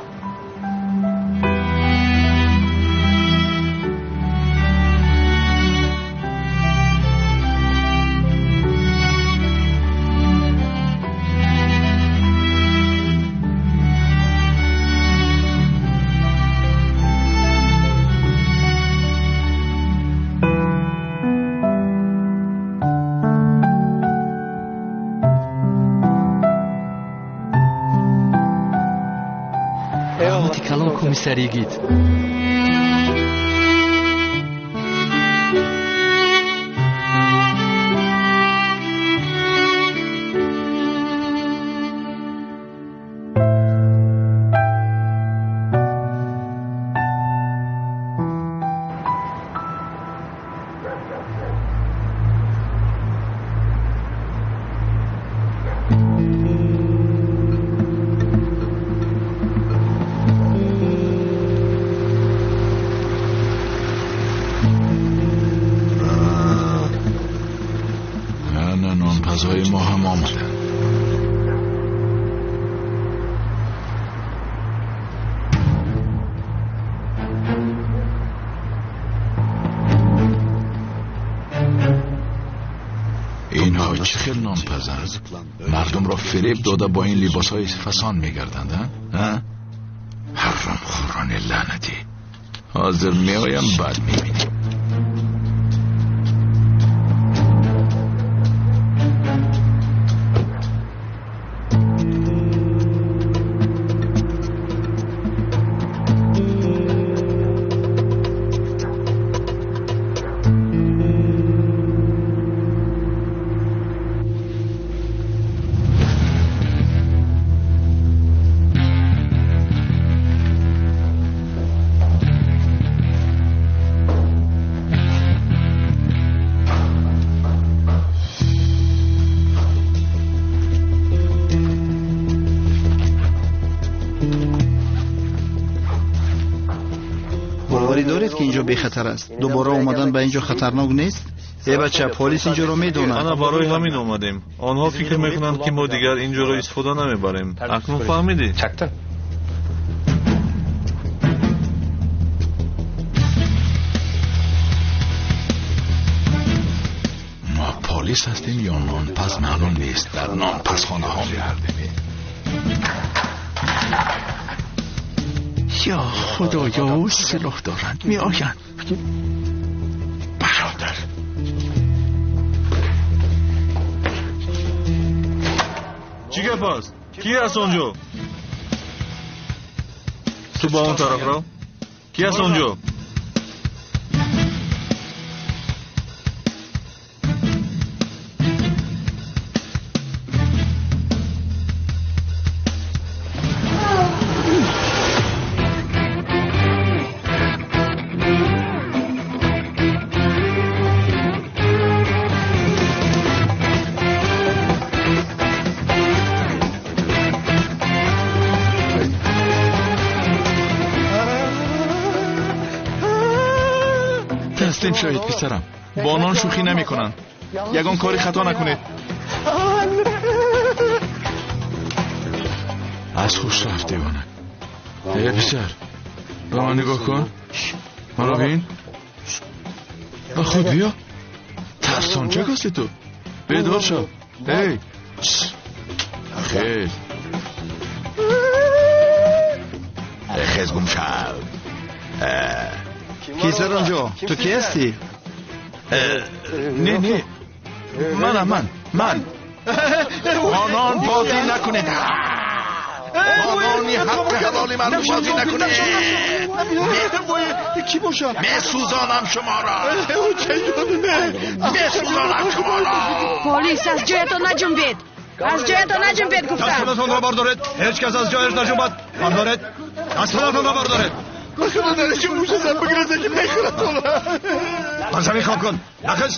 Раҳмати калон, комиссар Йигит. Нонпазҳои мо ҳам омаданд. Инҳо чӣ хел нонпазанд? Мардумро фиреб дода бо ин либосҳои фасон мегарданд, а? Ҳаромхӯрони лаънатӣ. Ҳозир меоям, баъд мебинем. Боварӣ доред, ки инҷо бехатар аст? Дубора омадан ба инҷо хатарнок нест? Э бача, полис инҷоро медонад. Ана барои ҳамин омадем. Онҳо фикр мекунанд, ки мо дигар инҷоро истифода намебарем. Акнун фаҳмидӣ? Мо полис ҳастем ё нонпаз маълум нест. Дар нонпазхонаҳо мегардем. Я худоё, силоҳ доранд, меоянд. Бародар. Чӣ гап аст? Ки аст он ҷо? Ту ба он тараф рав. Ки аст он ҷо? Таслим шавед, писарам. Бо нон шӯхӣ намекунанд. Ягон кори хато накунед. Аз ҳуш рафт девона. Э писар, ба ман нигоҳ кун. Маро бин. Ба худ биё. Тарсончак ҳастӣ ту. Бедор шав. Эй! Хез. Хез гум шав. Кист дар он ҷо? Ту ки ҳастӣ? Не, не. Манам ман. Ман. Онон бозӣ накунед. Онони ҳаққи ҳалоли маро бозӣ накунед. Кӣ бошад? Месӯзонам шуморо. Месӯзонам шуморо. Полис, аз ҷоятон наҷунбед. Аз ҷоятон наҷунбед гуфтам. Дастонатонро бардоред. Ҳеҷ кас аз ҷояш наҷунбад. Бардоред. Дастонатонро бардоред. Худо дарчи мушаза бигирад ки мехӯрад туро. Бар замин хоб кун. Нахез.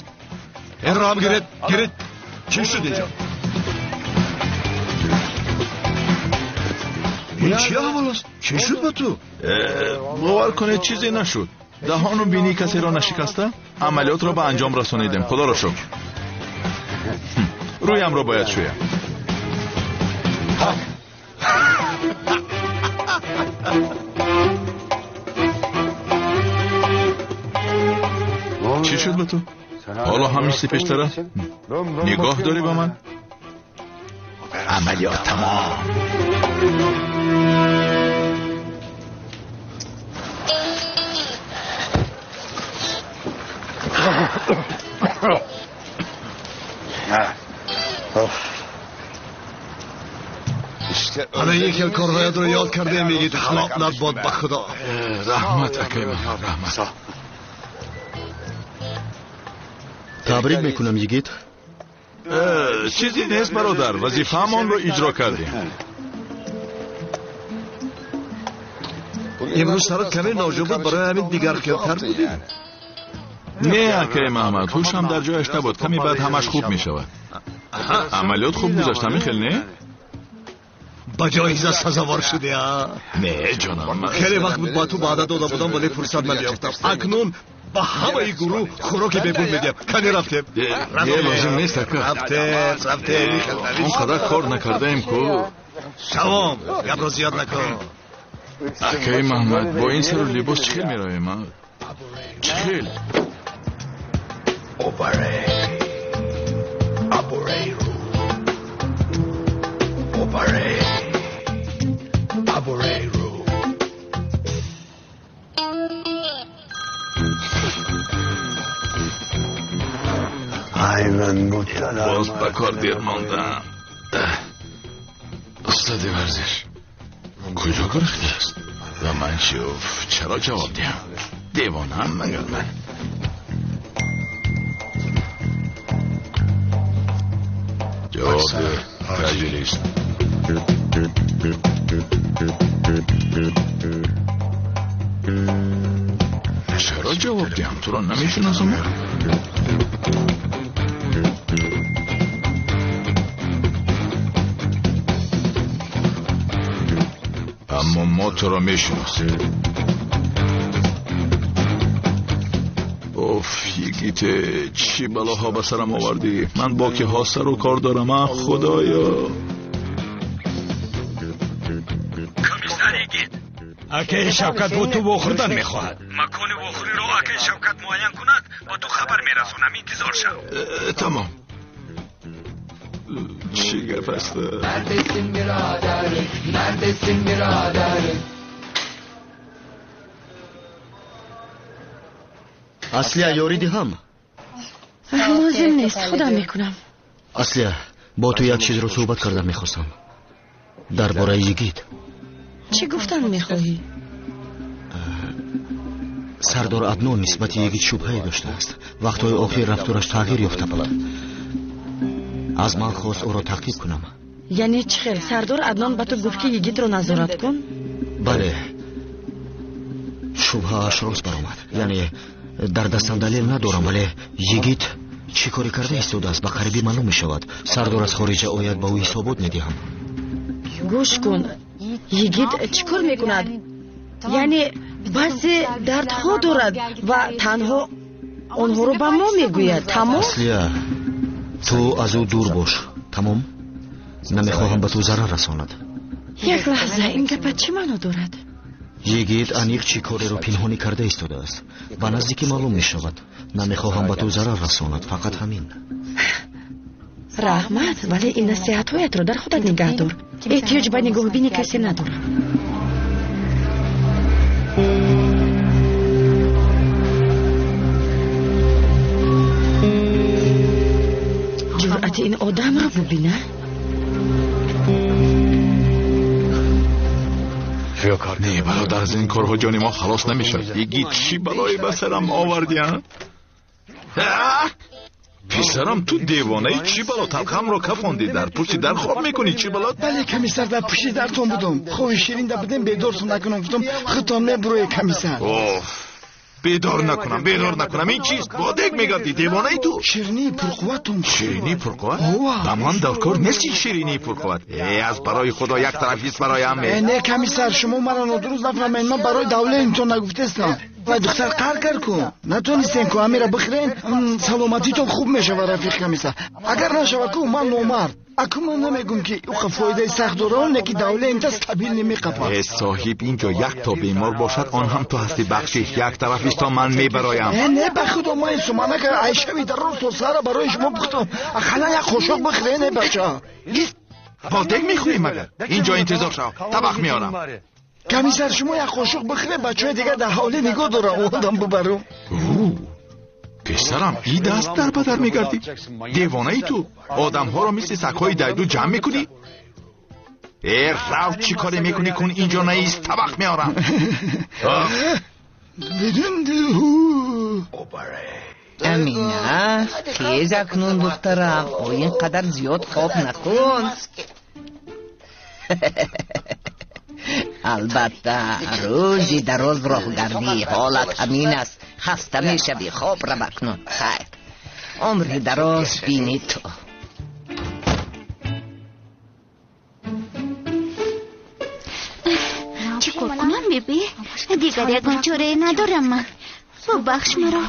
Инро ҳам гиред. Гиред. Чӣ шуд инҷо? Ин чӣ аҳвол аст? Чӣ шуд ба ту? Бовар кунед, чизе нашуд. Даҳону бинии касеро нашикаста, амалиётро ба анҷом расонидем. Худоро шукр. Рӯямро бояд шӯям. Чӣ шуд ба ту? Ҳоло ҳам мисли пештара нигоҳ дорӣ ба ман? Амалиёт тамом. Ана ин хел корҳоятро ёд кардем, мегид ҳалок набод ба Худо. Раҳмат, акай Маҳмад, раҳмат. Табрик мекунам, йигит. Чизе нест, бародар, вазифаамонро иҷро кардем. Имрӯз сарат каме ноҷо буд, барои ҳамин дигархелтар будӣ. Не, акай Маҳмад, ҳушам дар ҷояш набуд. Каме баъд ҳамаш хуб мешавад. Амалиёт хуб гузашт, ҳамин хел не? Ба ҷоиза сазовор шудӣ, а? Не, ҷонам. Хеле вақт буд ба ту ваъда дода будам, вале фурсат намеёфтам. Акнун ба ҳамаи гурӯҳ хӯроки бепул медиҳам. Кане рафтем? Не, лозим нест, ака. Рафтем, рафтем. Он қадар кор накардаем ку. Тамом, гапро зиёд накун. Акаи Маҳмад, бо ин сару либос чӣ хел меравем, а? Чӣ хел? Боз ба кор дер мондам. Устоди варзиш куҷо гурехтааст? Ва ман чӣ? Уф, чаро ҷавоб диҳам? Девонаам магар ман? Ҷавоб деҳ, таъҷилист. Чаро ҷавоб диҳам? Туро намешиносам? Аммо мо туро мешиносем. Оф, йигите, чӣ балоҳо ба сарам овардӣ? Ман бо киҳо сару кор дорам, а худоё? Комиссар Йигит, акаи Шавкат бо ту вохӯрдан мехоҳад. Макони вохӯриро акаи Шавкат муайян кунад, ба ту хабар мерасонам. Интизор шав. Тамом. Чӣ гап аст? Neredesin birader? Neredesin birader? Аслия, ёрӣ диҳам? Лозим нест, худам мекунам. Аслия, бо ту як чизро суҳбат кардан мехостам. Дар бораи йигит. Чӣ гуфтан мехоҳӣ? Сардор Аднон нисбати йигит шубҳае доштааст. Вақтҳои охир рафтораш тағйир ёфта буд. Аз ман хост ӯро таъқиб кунам. Яъне чӣ хел? Сардор Аднон ба ту гуфт, ки йигитро назорат кун? Бале, шубҳааш рост баромад. Яъне дар дастам далел надорам, вале йигит чӣ коре карда истодааст, ба қарибӣ маълум мешавад. Сардор аз хориҷа ояд, ба ӯ ҳисобот медиҳам. Гӯш кун, йигит чӣ кор мекунад? Яъне баъзе дардҳо дорад ва танҳо онҳоро ба мо мегӯяд. Тамом? Аслия, ту аз ӯ дур бош, тамом? Намехоҳам ба ту зарар расонад. Як лаҳза, ин гапа чӣ маъно дорад? Йигит аниқ чӣ кореро пинҳонӣ карда истодааст. Ба наздикӣ маълум мешавад. Намехоҳам ба ту зарар расонад, фақат ҳамин. Раҳмат, вале ин насиҳатҳоятро дар худат нигаҳ дор. Эҳтиёҷ ба нигоҳбини касе надорам. Ҷуръати ин одамро бубина. Не, бародар, аз ин корҳо ҷони мо халос намешавад. Йигит, чӣ балое ба сарам овардӣ, а? Писарам, ту девонаи, чӣ бало талхамро кафондӣ? Дар пушти дар хоб мекунӣ, чӣ бало? Бале, комиссар, дар пушти дартон будам. Хоби ширинда будем, бедортон накунам, гуфтам худтон мебуроед, комиссар. Оф, бедор накунам, бедор накунам. Ин чист? Бо дег мегардӣ, девонаи ту. Ширинии пурқувватон. Ширинии пурқувват? Ба ман дар кор нест ин ширинии пурқувват. Э, аз барои худо як тарафист бароям. Не, комиссар, шумо маро нодуруст нафаҳмед. Ман барои давлатитон нагуфтестам. Вай духтар қар кар ку. Натонистем ку амира бихӯрен, саломатитон хуб мешавад, рафиқ комиссар. Агар нашавад ку, ман номард. Аку ман намегум ки уқа фоидаи сахт дора, он ки давлатимта стабил намеқапад. Э, соҳиб, инҷо як то бемор бошад, он ҳам ту ҳастӣ. Бахшиш, як тарафист ман мебароям. Э, не, ба худо ман суманака айшави дар рост то сара барои шумо пухтам. Ақаллан як қошуқ бихӯрен, э бача. Бо дег мехӯрӣ магар? Инҷо интизор шав, табақ меорам. Комиссар, шумо як қошуқ бихӯре, бачаҳои дигар дар ҳавлӣ нигоҳ дорам, одам бибарам. Писарам, и даст дар ба дар мегардӣ? Девонаи ту, одамҳоро мисли сагҳои дайду ҷамъ мекунӣ? Э, рав, чӣ коре мекунӣ кун, инҷо наист, табақ меорам. Амина, хез акнун духтарам, о ин қадар зиёд хоб накун. Албатта, рӯзи дароз роҳгардӣ, ҳолат ҳамин аст. Хаста мешавӣ, хоб рав акнун. Хайр, умри дароз бинӣ ту. Чӣ кор кунам, биби? Дигар ягон чорае надорам ман. Бубахш маро.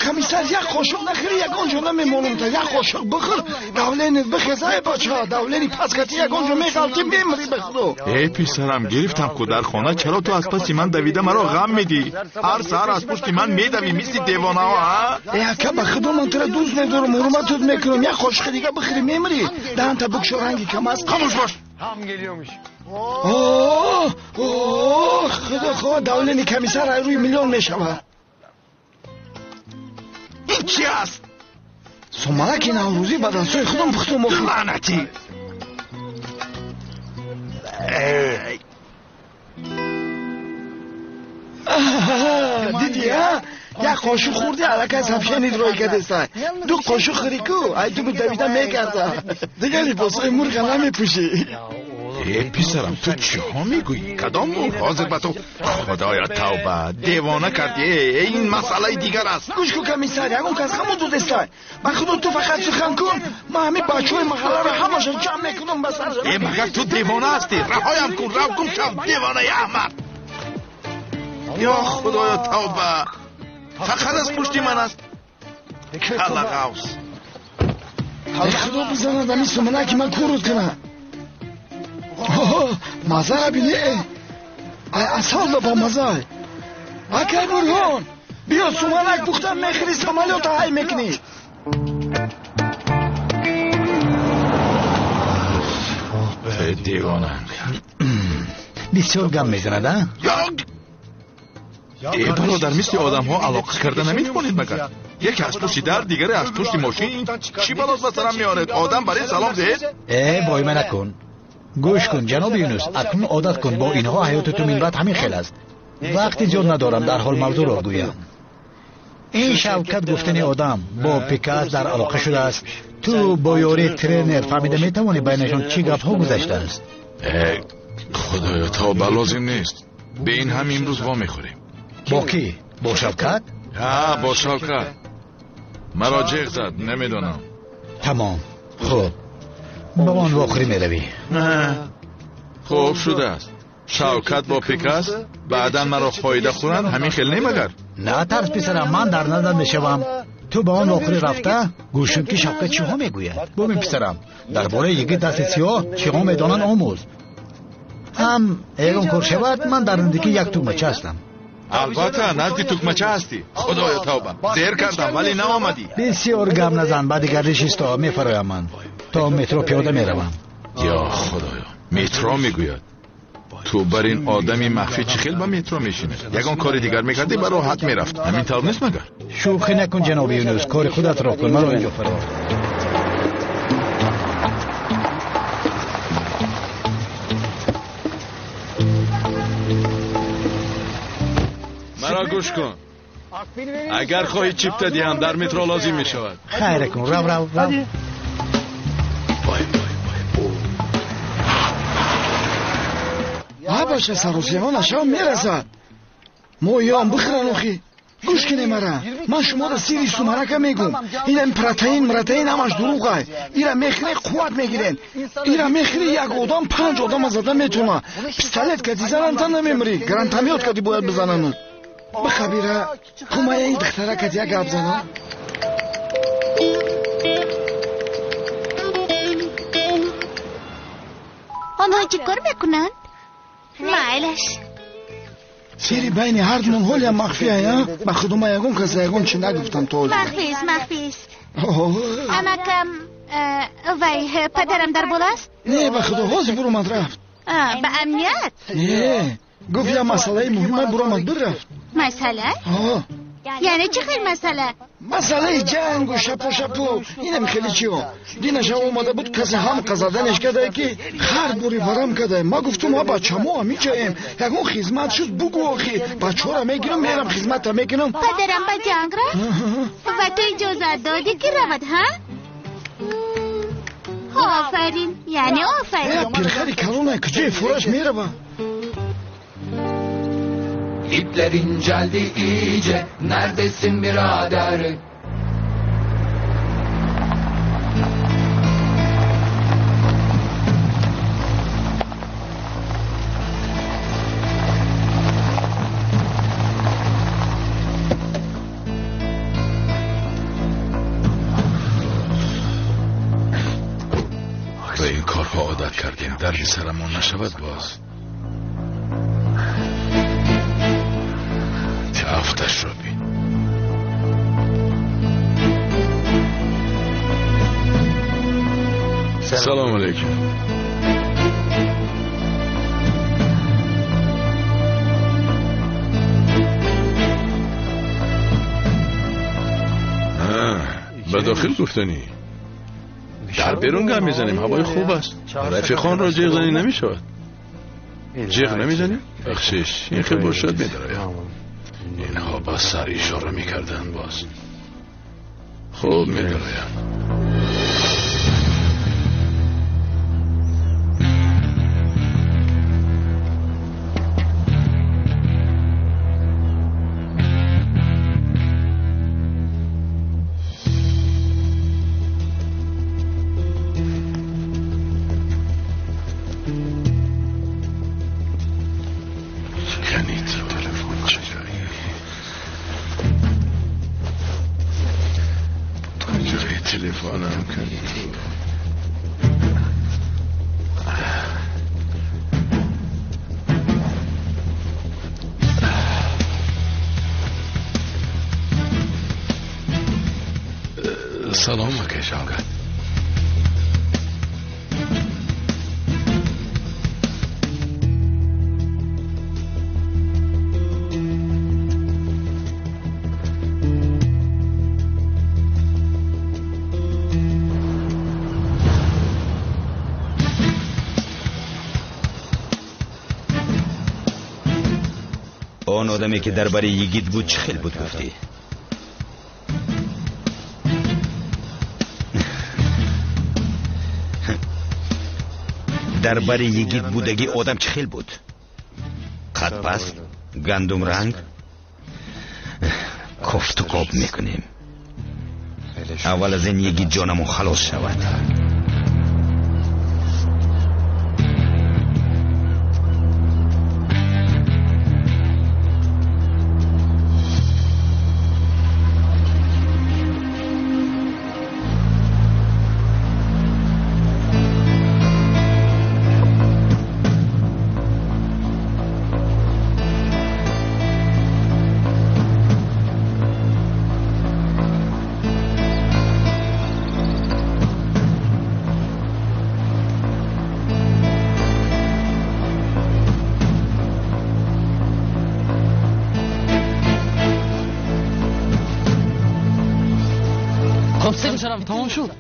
Комиссар, як қошуқ нахӯри, ягон ҷо намемонам. Та як қошуқ бихӯр, давление бихеза, э бача, давление пас кати ягон ҷо меғалтӣ, мемирӣ ба худо. Э, писарам, гирифтам ку дар хона, чаро ту аз паси ман давида маро ғам медиҳӣ? Ҳар саҳар аз пушти ман медавӣ мисли девонаҳо, а? Э, ака, ба худо ман туро дӯст медорам, ҳурматут мекунам. Як қошуқи дига бихӯрӣ, мемирӣ. Даҳанта бикушо, ранги кам аст. Хомӯш бош. О, о, худо хоҳад, давление комиссар ай рӯи миллион мешавад. Ин чи аст? Сомалаки наврӯзӣ ба дастҳои худам пухтум. Лаънатӣ! Дидӣ, а? Як қошуқ хӯрдӣ, аллакай сабшенит рой кардеста. Ду қошуқ хӯрӣ ку, ай ту давида мегарда. Дигар либосҳои мурға намепӯшӣ. Э, писарам, ту чиҳо мегӯӣ? Кадом мурғ? Ҳозир ба ту, худоё тавба, девона кардӣ. Э, ин масъалаи дигар аст. Гӯш кун, комиссар, ягон кас хамон додеста. Ба худо ту фақат сухан кун, ман ҳамин бачаҳои маҳалларо ҳамашон ҷамъ мекунам ба сар. Э, магар ту девона ҳастӣ? Раҳоям кун, рав гум шав, девонаи аҳмақ. Ё худоё тавба, фақат аз пушти ман аст. Калағавс. Худо бизанад ҳамин суманаки ман курут кунад. Мазара бине, ай асал да ба мазай. Акай Бурҳон, биё суманак пухтан мехӯри, самолёта ҳай мекунӣ. Девона. Бисёр гап мезанад, а? Э, бародар, мисли одамҳо алоқа карда наметавонед магар? Яке аз пушти дар, дигаре аз пушти мошин. Чӣ балоз ба сарам меоред? Одам барои салом диҳед? Э, войма накун. Гӯш кун, ҷаноби Юнус, акнун одат кун, бо инҳо ҳаёти ту минбаъд ҳамин хел аст. Вақти зиёд надорам, дарҳол мавзӯъро гӯям. Ин Шавкат гуфтани одам бо Пикас дар алоқа шудааст. Ту бо ёрии тренер фаҳмида метавонӣ байнашон чӣ гапҳо гузаштааст? Э, худоё тавба, лозим нест. Бе ин ҳам имрӯз вомехӯрем. Бо кӣ? Бо Шавкат? Ҳа, бо Шавкат. Маро ҷеғ зад, намедонам. Тамом. Хуб. Ба он вохӯрӣ меравӣ. Хуб шудааст. Шавкат бо пикас баъдан маро фоида хӯранд, ҳамин хел не магар? На тарс писарам, ман дар назар мешавам. Ту ба он вохӯрӣ рафта гӯш кун, ки Шавкат чиҳо мегӯяд. Бубин писарам, дар бораи йигит дасти сиёҳ чиҳо медонанд омӯз. Ҳам ягон кор шавад, ман дар наздикии як тугмача ҳастам. Албатта, назди тугмача ҳастӣ. Худоё тавба, зер кардам, вале наомадӣ. Бисёр гап назан, баъди гардиш исто, мефароям ман. То метро пиёда меравам. Ё худоё, метро мегӯяд. Ту бар ин одами махфӣ чӣ хел ба метро мешинӣ? Ягон кори дигар мекардӣ, ба роҳат мерафт. Ҳамин тавр нест магар? Шӯхӣ накун ҷаноби Юнус, кори худатро кун, маро инҷо фаро. Маро гӯш кун. Агар хоҳӣ чипта диҳам, дар метро лозим мешавад. Хайр кун, рав рав рав. Ҳа баша, саросема нашава мерасад. Мо ёам бихӯран охи. Гӯш кине мара. Ман шуморо сири сумарака мегӯм. Инам протеин, мратеин ҳамаш дурӯғай. Ира мехӯре қувват мегирен. Ира мехӯре як одам 5 одама зада метавона. Пистолет кати занан та намемирӣ. Гранатомёт кати бояд бизананд. Бихабира, кумая ин духтара кати як гап занам. Онҳо чӣ кор мекунанд? Майлаш. Сири байни ҳардумон ҳолиам махфия, я? Ба худо ман ягон каса ягон чи нагуфтам то ҳоло. Махфист, махфист. Амакам, вай, падарам дар боло аст? Не, ба худо, ҳозир буромад рафт. Ба амният? Не, гуфт як масъалаи муҳима буромад бирафт. Масъала? Яъне чӣ хел масъала? Масъалаи ҷангу шапу-шапу, инам хеле чиҳо. Динаша омада буд, касе ҳам қазаданеш кардае, ки хар бури варам кардае. Ма гуфтум, ҳа бачамо ҳамиҷаем, ягон хизмат шуд бугӯ охи, бачаҳоро мегирам, мерам хизматта мекунам. Падарам ба ҷанг рафт? Ва ту иҷозат додӣ, ки равад, ҳа? Офарин, яъне офарин. Пирхари калона куҷои фураш мерава? İpler inceldi iyice, neredesin birader? Ба ин корҳо одат кардем, дарди сарамон нашавад боз. Афташро бин. Салом алейкум. Ба дохил гуфтанӣ. Дар берун гап мезанем, ҳавои хуб аст. Рафиқонро ҷиғ занӣ намешавад. Ҷиғ намезанӣ? Бахшиш, ин хел бошад медароям. Инҳо ба сар ишора мекарданд боз. Хуб медароям. تلفنم کنی تو. سلام آقای شوکت. Он одаме ки дар бари йигит буд чӣ хел буд гуфтӣ? Дар бари йигит будагӣ одам чӣ хел буд? Қадпаст, гандумранг. Кофту коб мекунем. Аввал аз ин йигит ҷонамон халос шавад. Комисарам, тамом шуд?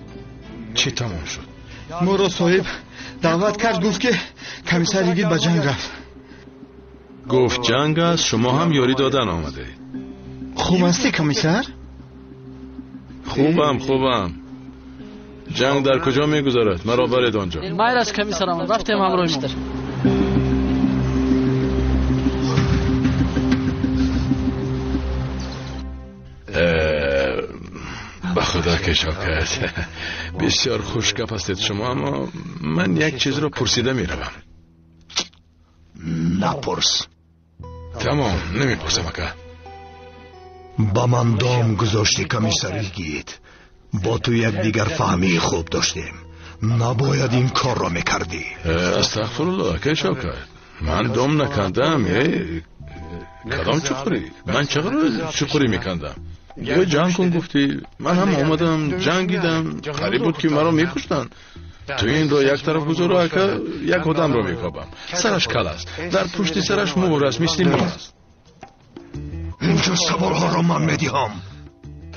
Чӣ тамом шуд? Моро соҳиб даъват кард, гуфт ки комиссар Йигит ба ҷанг рафт. Гуфт ҷанг аст, шумо ҳам ёрӣ додан омадаед. Хуб ҳастӣ комиссар? Хубам, хубам. Ҷанг дар куҷо мегузарад? Маро баред онҷо. Майр аст комиссарам, рафтем ҳамроҳи мо. Ба худо ки Шавкат, бисёр хушгап ҳастед шумо, аммо ман як чизро пурсида меравам. Напурс. Тамом, намепурсам ака. Ба ман дом гузошти комиссар Йигит. Бо ту якдигар фаҳмии хуб доштем. Набояд ин корро мекардӣ. Астағфируллоҳ, акай Шавкат, ман дом накандам. Кадом чуқурӣ? Ман чаро чуқурӣ мекандам? Ё ҷанг кун гуфтӣ, ман ҳам омадам, ҷангидам, қариб буд ки маро мекуштанд. Ту инро як тараф гузору ака, як одамро мекобам. Сараш кал аст, дар пушти сараш мӯр аст, мисли мор аст. Инҷо саволҳоро ман медиҳам.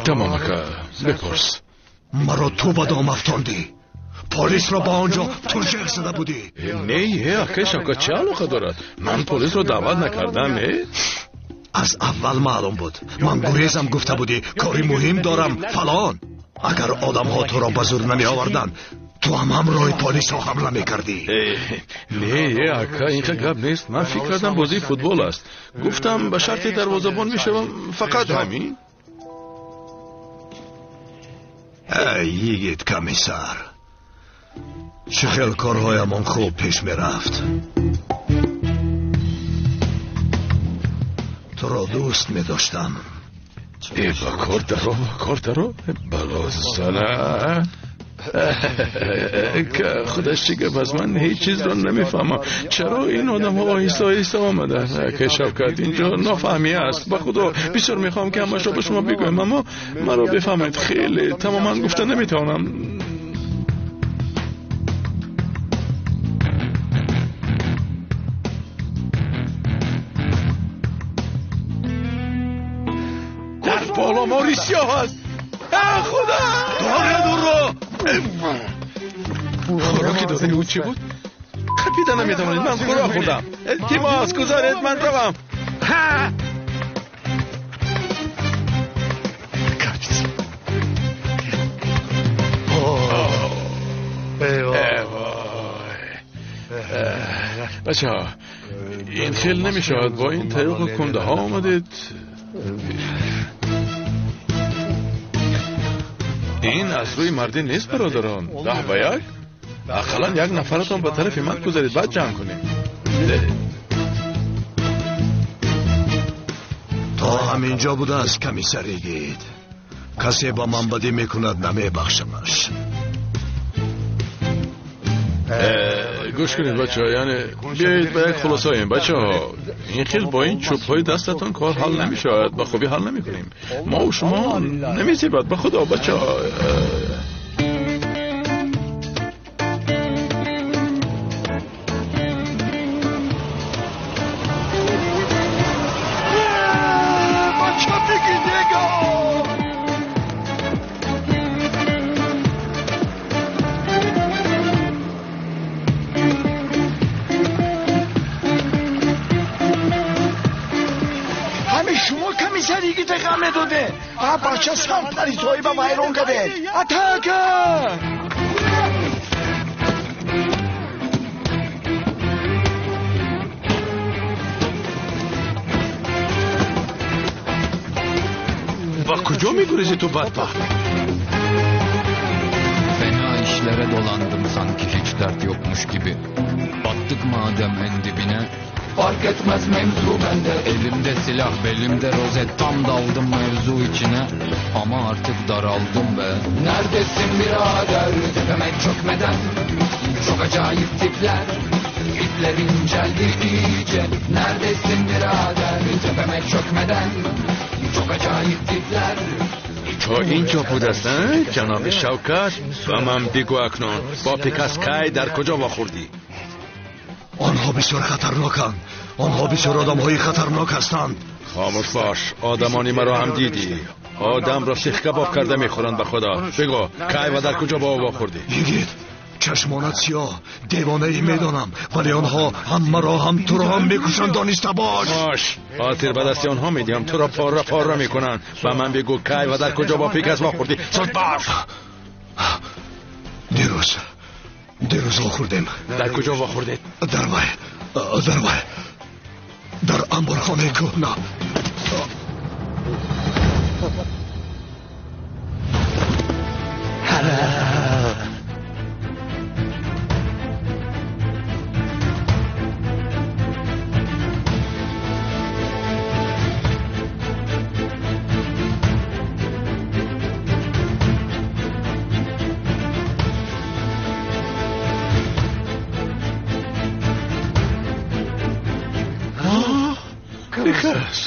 Тамом ака, бипурс. Маро ту ба дом афтондӣ. Полисро ба он ҷо ту ҷеғ зада будӣ. Не, акай Шавкат, чӣ алоқа дорад? Ман полисро даъват накардам. Аз аввал маълум буд. Ман гурезам гуфта будӣ, кори муҳим дорам, фалон. Агар одамҳо туро ба зур намеоварданд, ту ҳам ҳамроҳи полисҳо ҳамла мекардӣ. Не, ака, инқа гап нест. Ман фикр кардам бозии футбол аст. Гуфтам ба шарти дарвозабон мешавам, фақат ҳамин. Эй, Йигит комиссар, чӣ хел корҳоямон хуб пеш мерафт. Туро дӯст медоштам. Ба кор даро, ба кор даро, бало зана. Худаш чӣ гап аст, ман ҳеҷ чизро намефаҳмам. Чаро ин одамҳо оҳиста оҳиста омаданд? Акай Шавкат, инҷо нофаҳмӣ аст. Ба худо бисёр мехоҳам ки ҳамашро ба шумо бигӯям, аммо маро бифаҳмед, хеле тамоман гуфта наметавонам. Дар боло мори сиёҳ аст. Худо дорад ӯро. Хӯроки додани ӯ чӣ буд? Қапида наметавонед, ман хӯрок хӯрдам. Илтимос, гузоред ман равам. Бачаҳо, ин хел намешавад. Бо ин таёқу кундаҳо омадед. Ин аз рӯи мардӣ нест, бародарон. 10 ба 1. Ақаллан як нафаратон ба тарафи ман гузаред, баъд ҷанг кунем. То ҳаминҷо будааст комиссар Йигит. Касе ба ман бадӣ мекунад, намебахшамаш. Гӯш кунед бачаҳо, яъне биёед ба як хулосаем. Бачаҳо, ин хел бо ин чӯбҳои дастатон кор ҳал намешавад, ба хубӣ ҳал намекунем. Мо шумо намезебад, ба худо бачаҳо. Бача сам паридҳои ба вайрон кардед. Атака! Ба куҷо мегурезӣ ту бадбахт? Fena işlere dolandım sanki hiç dert yokmuş gibi. Battık madem en dibine, fark etmez mevzu bende. Elimde silah, belimde rozet, tam daldım mevzu içine. Ama artık daraldım be. Neredesin birader, tepeme çökmeden? Çok acayip tipler, ipler inceldi iyice. Neredesin birader, tepeme çökmeden? Çok acayip tipler. То инҷо будаст, ҷаноби Шавкат? Ба ман бигӯ акнун, бо Пикас кай дар куҷо вохӯрдӣ? Онҳо бисёр хатарноканд. Онҳо бисёр одамҳои хатарнок ҳастанд. Хомӯш бош, одамони маро ҳам дидӣ. Одамро сих-кабоб карда мехӯранд ба Худо. Бигӯ, кай ва дар куҷо бо ӯ вохӯрдӣ? Йигит, чашмонат сиёҳ, девонаи медонам, вале онҳо ҳам маро ҳам туро ҳам мекушанд, дониста бош. Бош, хотир ба дасти онҳо медиҳам, туро пора пора мекунанд. Ба ман бигӯ, кай ва дар куҷо бо Пикас вохӯрдӣ? Зуд бош! Дирӯз вохӯрдем. Дар куҷо вохӯрдед? Дар вай, дар анборхонаи кӯҳна. Пикас,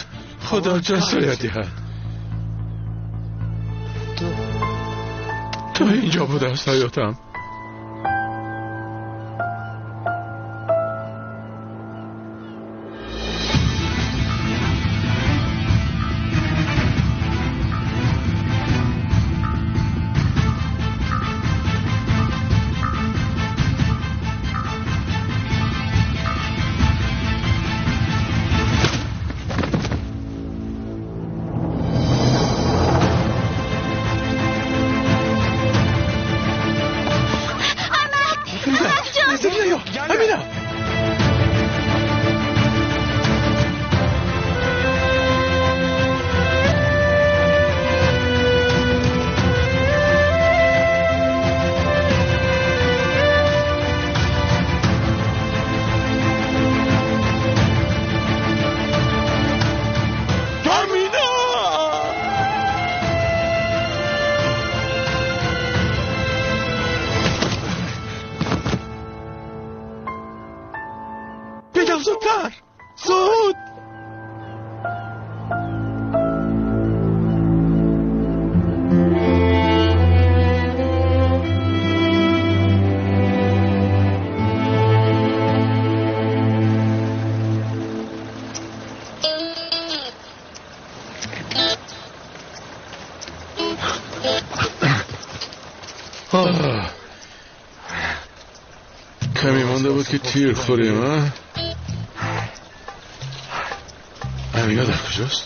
Худо ҷазоят диҳад. То инҷо будааст ҳаётам. Зудтар! Зуд! Каме монда буд ки тир хӯрем, а? Амина дар куҷост?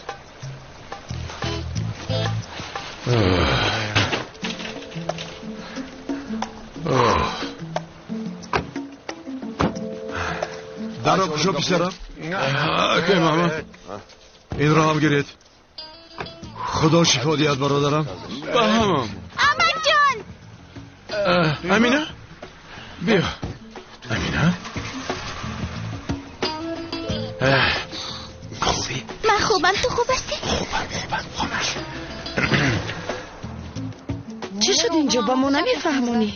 Дарро кушо, писарам. Акай Муҳаммад. Инро ҳам гиред. Худо шифо диҳад, бародарам. Ба ҳамам. Амакҷон! Амина? Биё. Амина? Хубӣ? Ман хубам, ту хуб ҳастӣ? Хубам, хубам, хомаш. Чӣ шуд инҷо? Ба мо намефаҳмонӣ?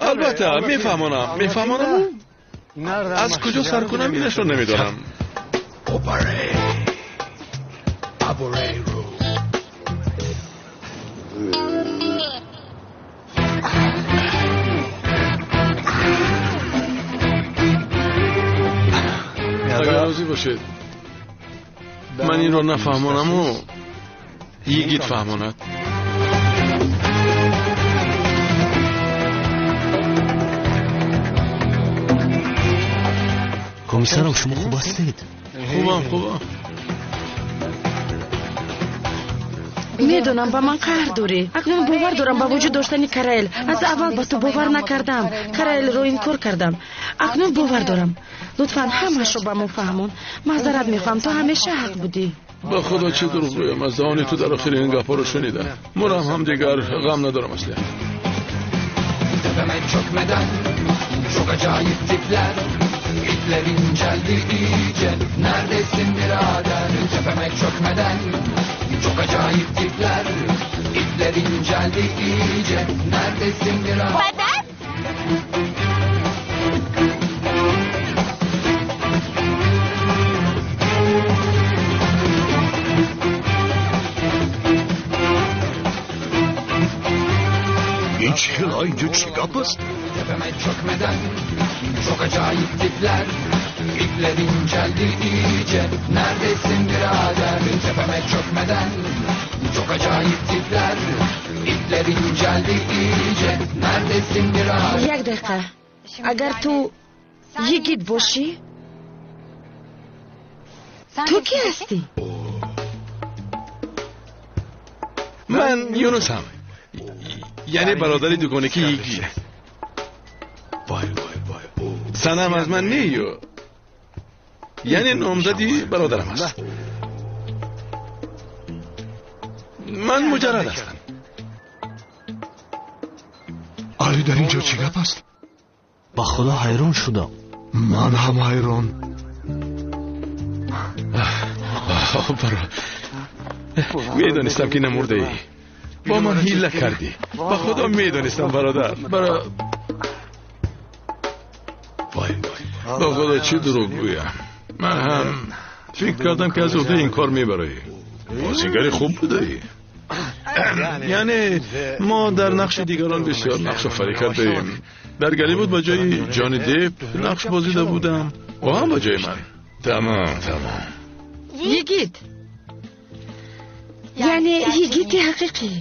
Албатта, мефаҳмонам. Мефаҳмонам? Аз куҷо сар кунам инашро намедонам. Агар розӣ бошед, ман инро нафаҳмонаму йигит фаҳмонад. Комиссарам, шумо хуб ҳастед? Хубам, хубам. Медонам, ба ман қаҳр дорӣ. Акнун бовар дорам ба вуҷуд доштани Караэл. Аз аввал ба ту бовар накардам. Караэлро инкор кардам. Акнун бовар дорам. Лутфан ҳамаашро ба мо фаҳмон. Маъзарат мехоҳам, ту ҳамеша ҳақ будӣ. Ба Худо чӣ дурӯғ гӯям, аз даҳони ту дар охири ин гапҳоро шунидам. Мурам ҳам дигар ғам надорам аслия. Tepeme çökmeden çok acayip tipler, İpler inceldi iyice, neredesin birader? Tepeme çökmeden çok acayip tipler, İpler inceldi iyice, neredesin birader? Падар? Ин чӣ хел, инҷо чӣ гап аст? Tepeme çökmeden çok acayip tipler, İpler inceldi iyice, neredesin birader? Tepeme çökmeden Çok acayip tipler, ipler inceldi iyice. Neredesin birader? Як дақиқа. Агар ту йигит бошӣ, ту кӣ ҳастӣ? Ман Юнусам, яъне бародари дугонакии йигит. Санам аз ман не ю, яъне номзади бародарам аст. Ман муҷаррад ҳастам. Али, дар ин ҷо чӣ гап аст? Ба худо ҳайрон шудам. Ман ҳам ҳайрон. Баро, медонистам, ки намурдаӣ. Бо ман ҳила кардӣ. Ба худо медонистам, бародар. Баро, ба худо, чӣ дурӯғ гӯям? Ман ҳам фикр кардам, ки аз уҳдаи ин кор мебароӣ. Бозигари хуб будаӣ. Яъне мо дар нақши дигарон бисёр нақшофарӣ кардаем. Дар Голливуд ба ҷои Ҷони Деп нақш бозида будам, ӯ ҳам ба ҷои ман. Тамом, тамом. Йигит, яъне йигити ҳақиқӣ.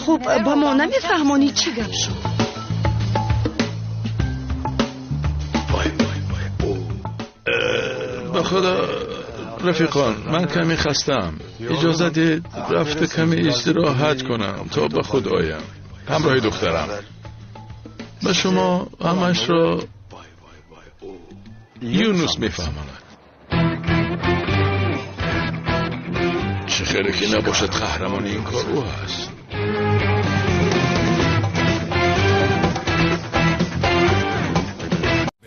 Хуб, ба мо намефаҳмонӣ, чӣ гап шуд? Ба худо, рафиқон, ман каме хастаам. Иҷоза диҳед рафта каме истироҳат кунам, то ба худ оям ҳамроҳи духтарам. Ба шумо ҳамашро Юнус мефаҳмонад. Чӣ хеле ки набошад, қаҳрамони ин кор ӯ ҳаст.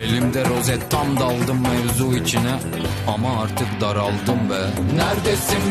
Elimde rozet, tam daldım mevzu içine. Ama artık daraldım be. Neredesin?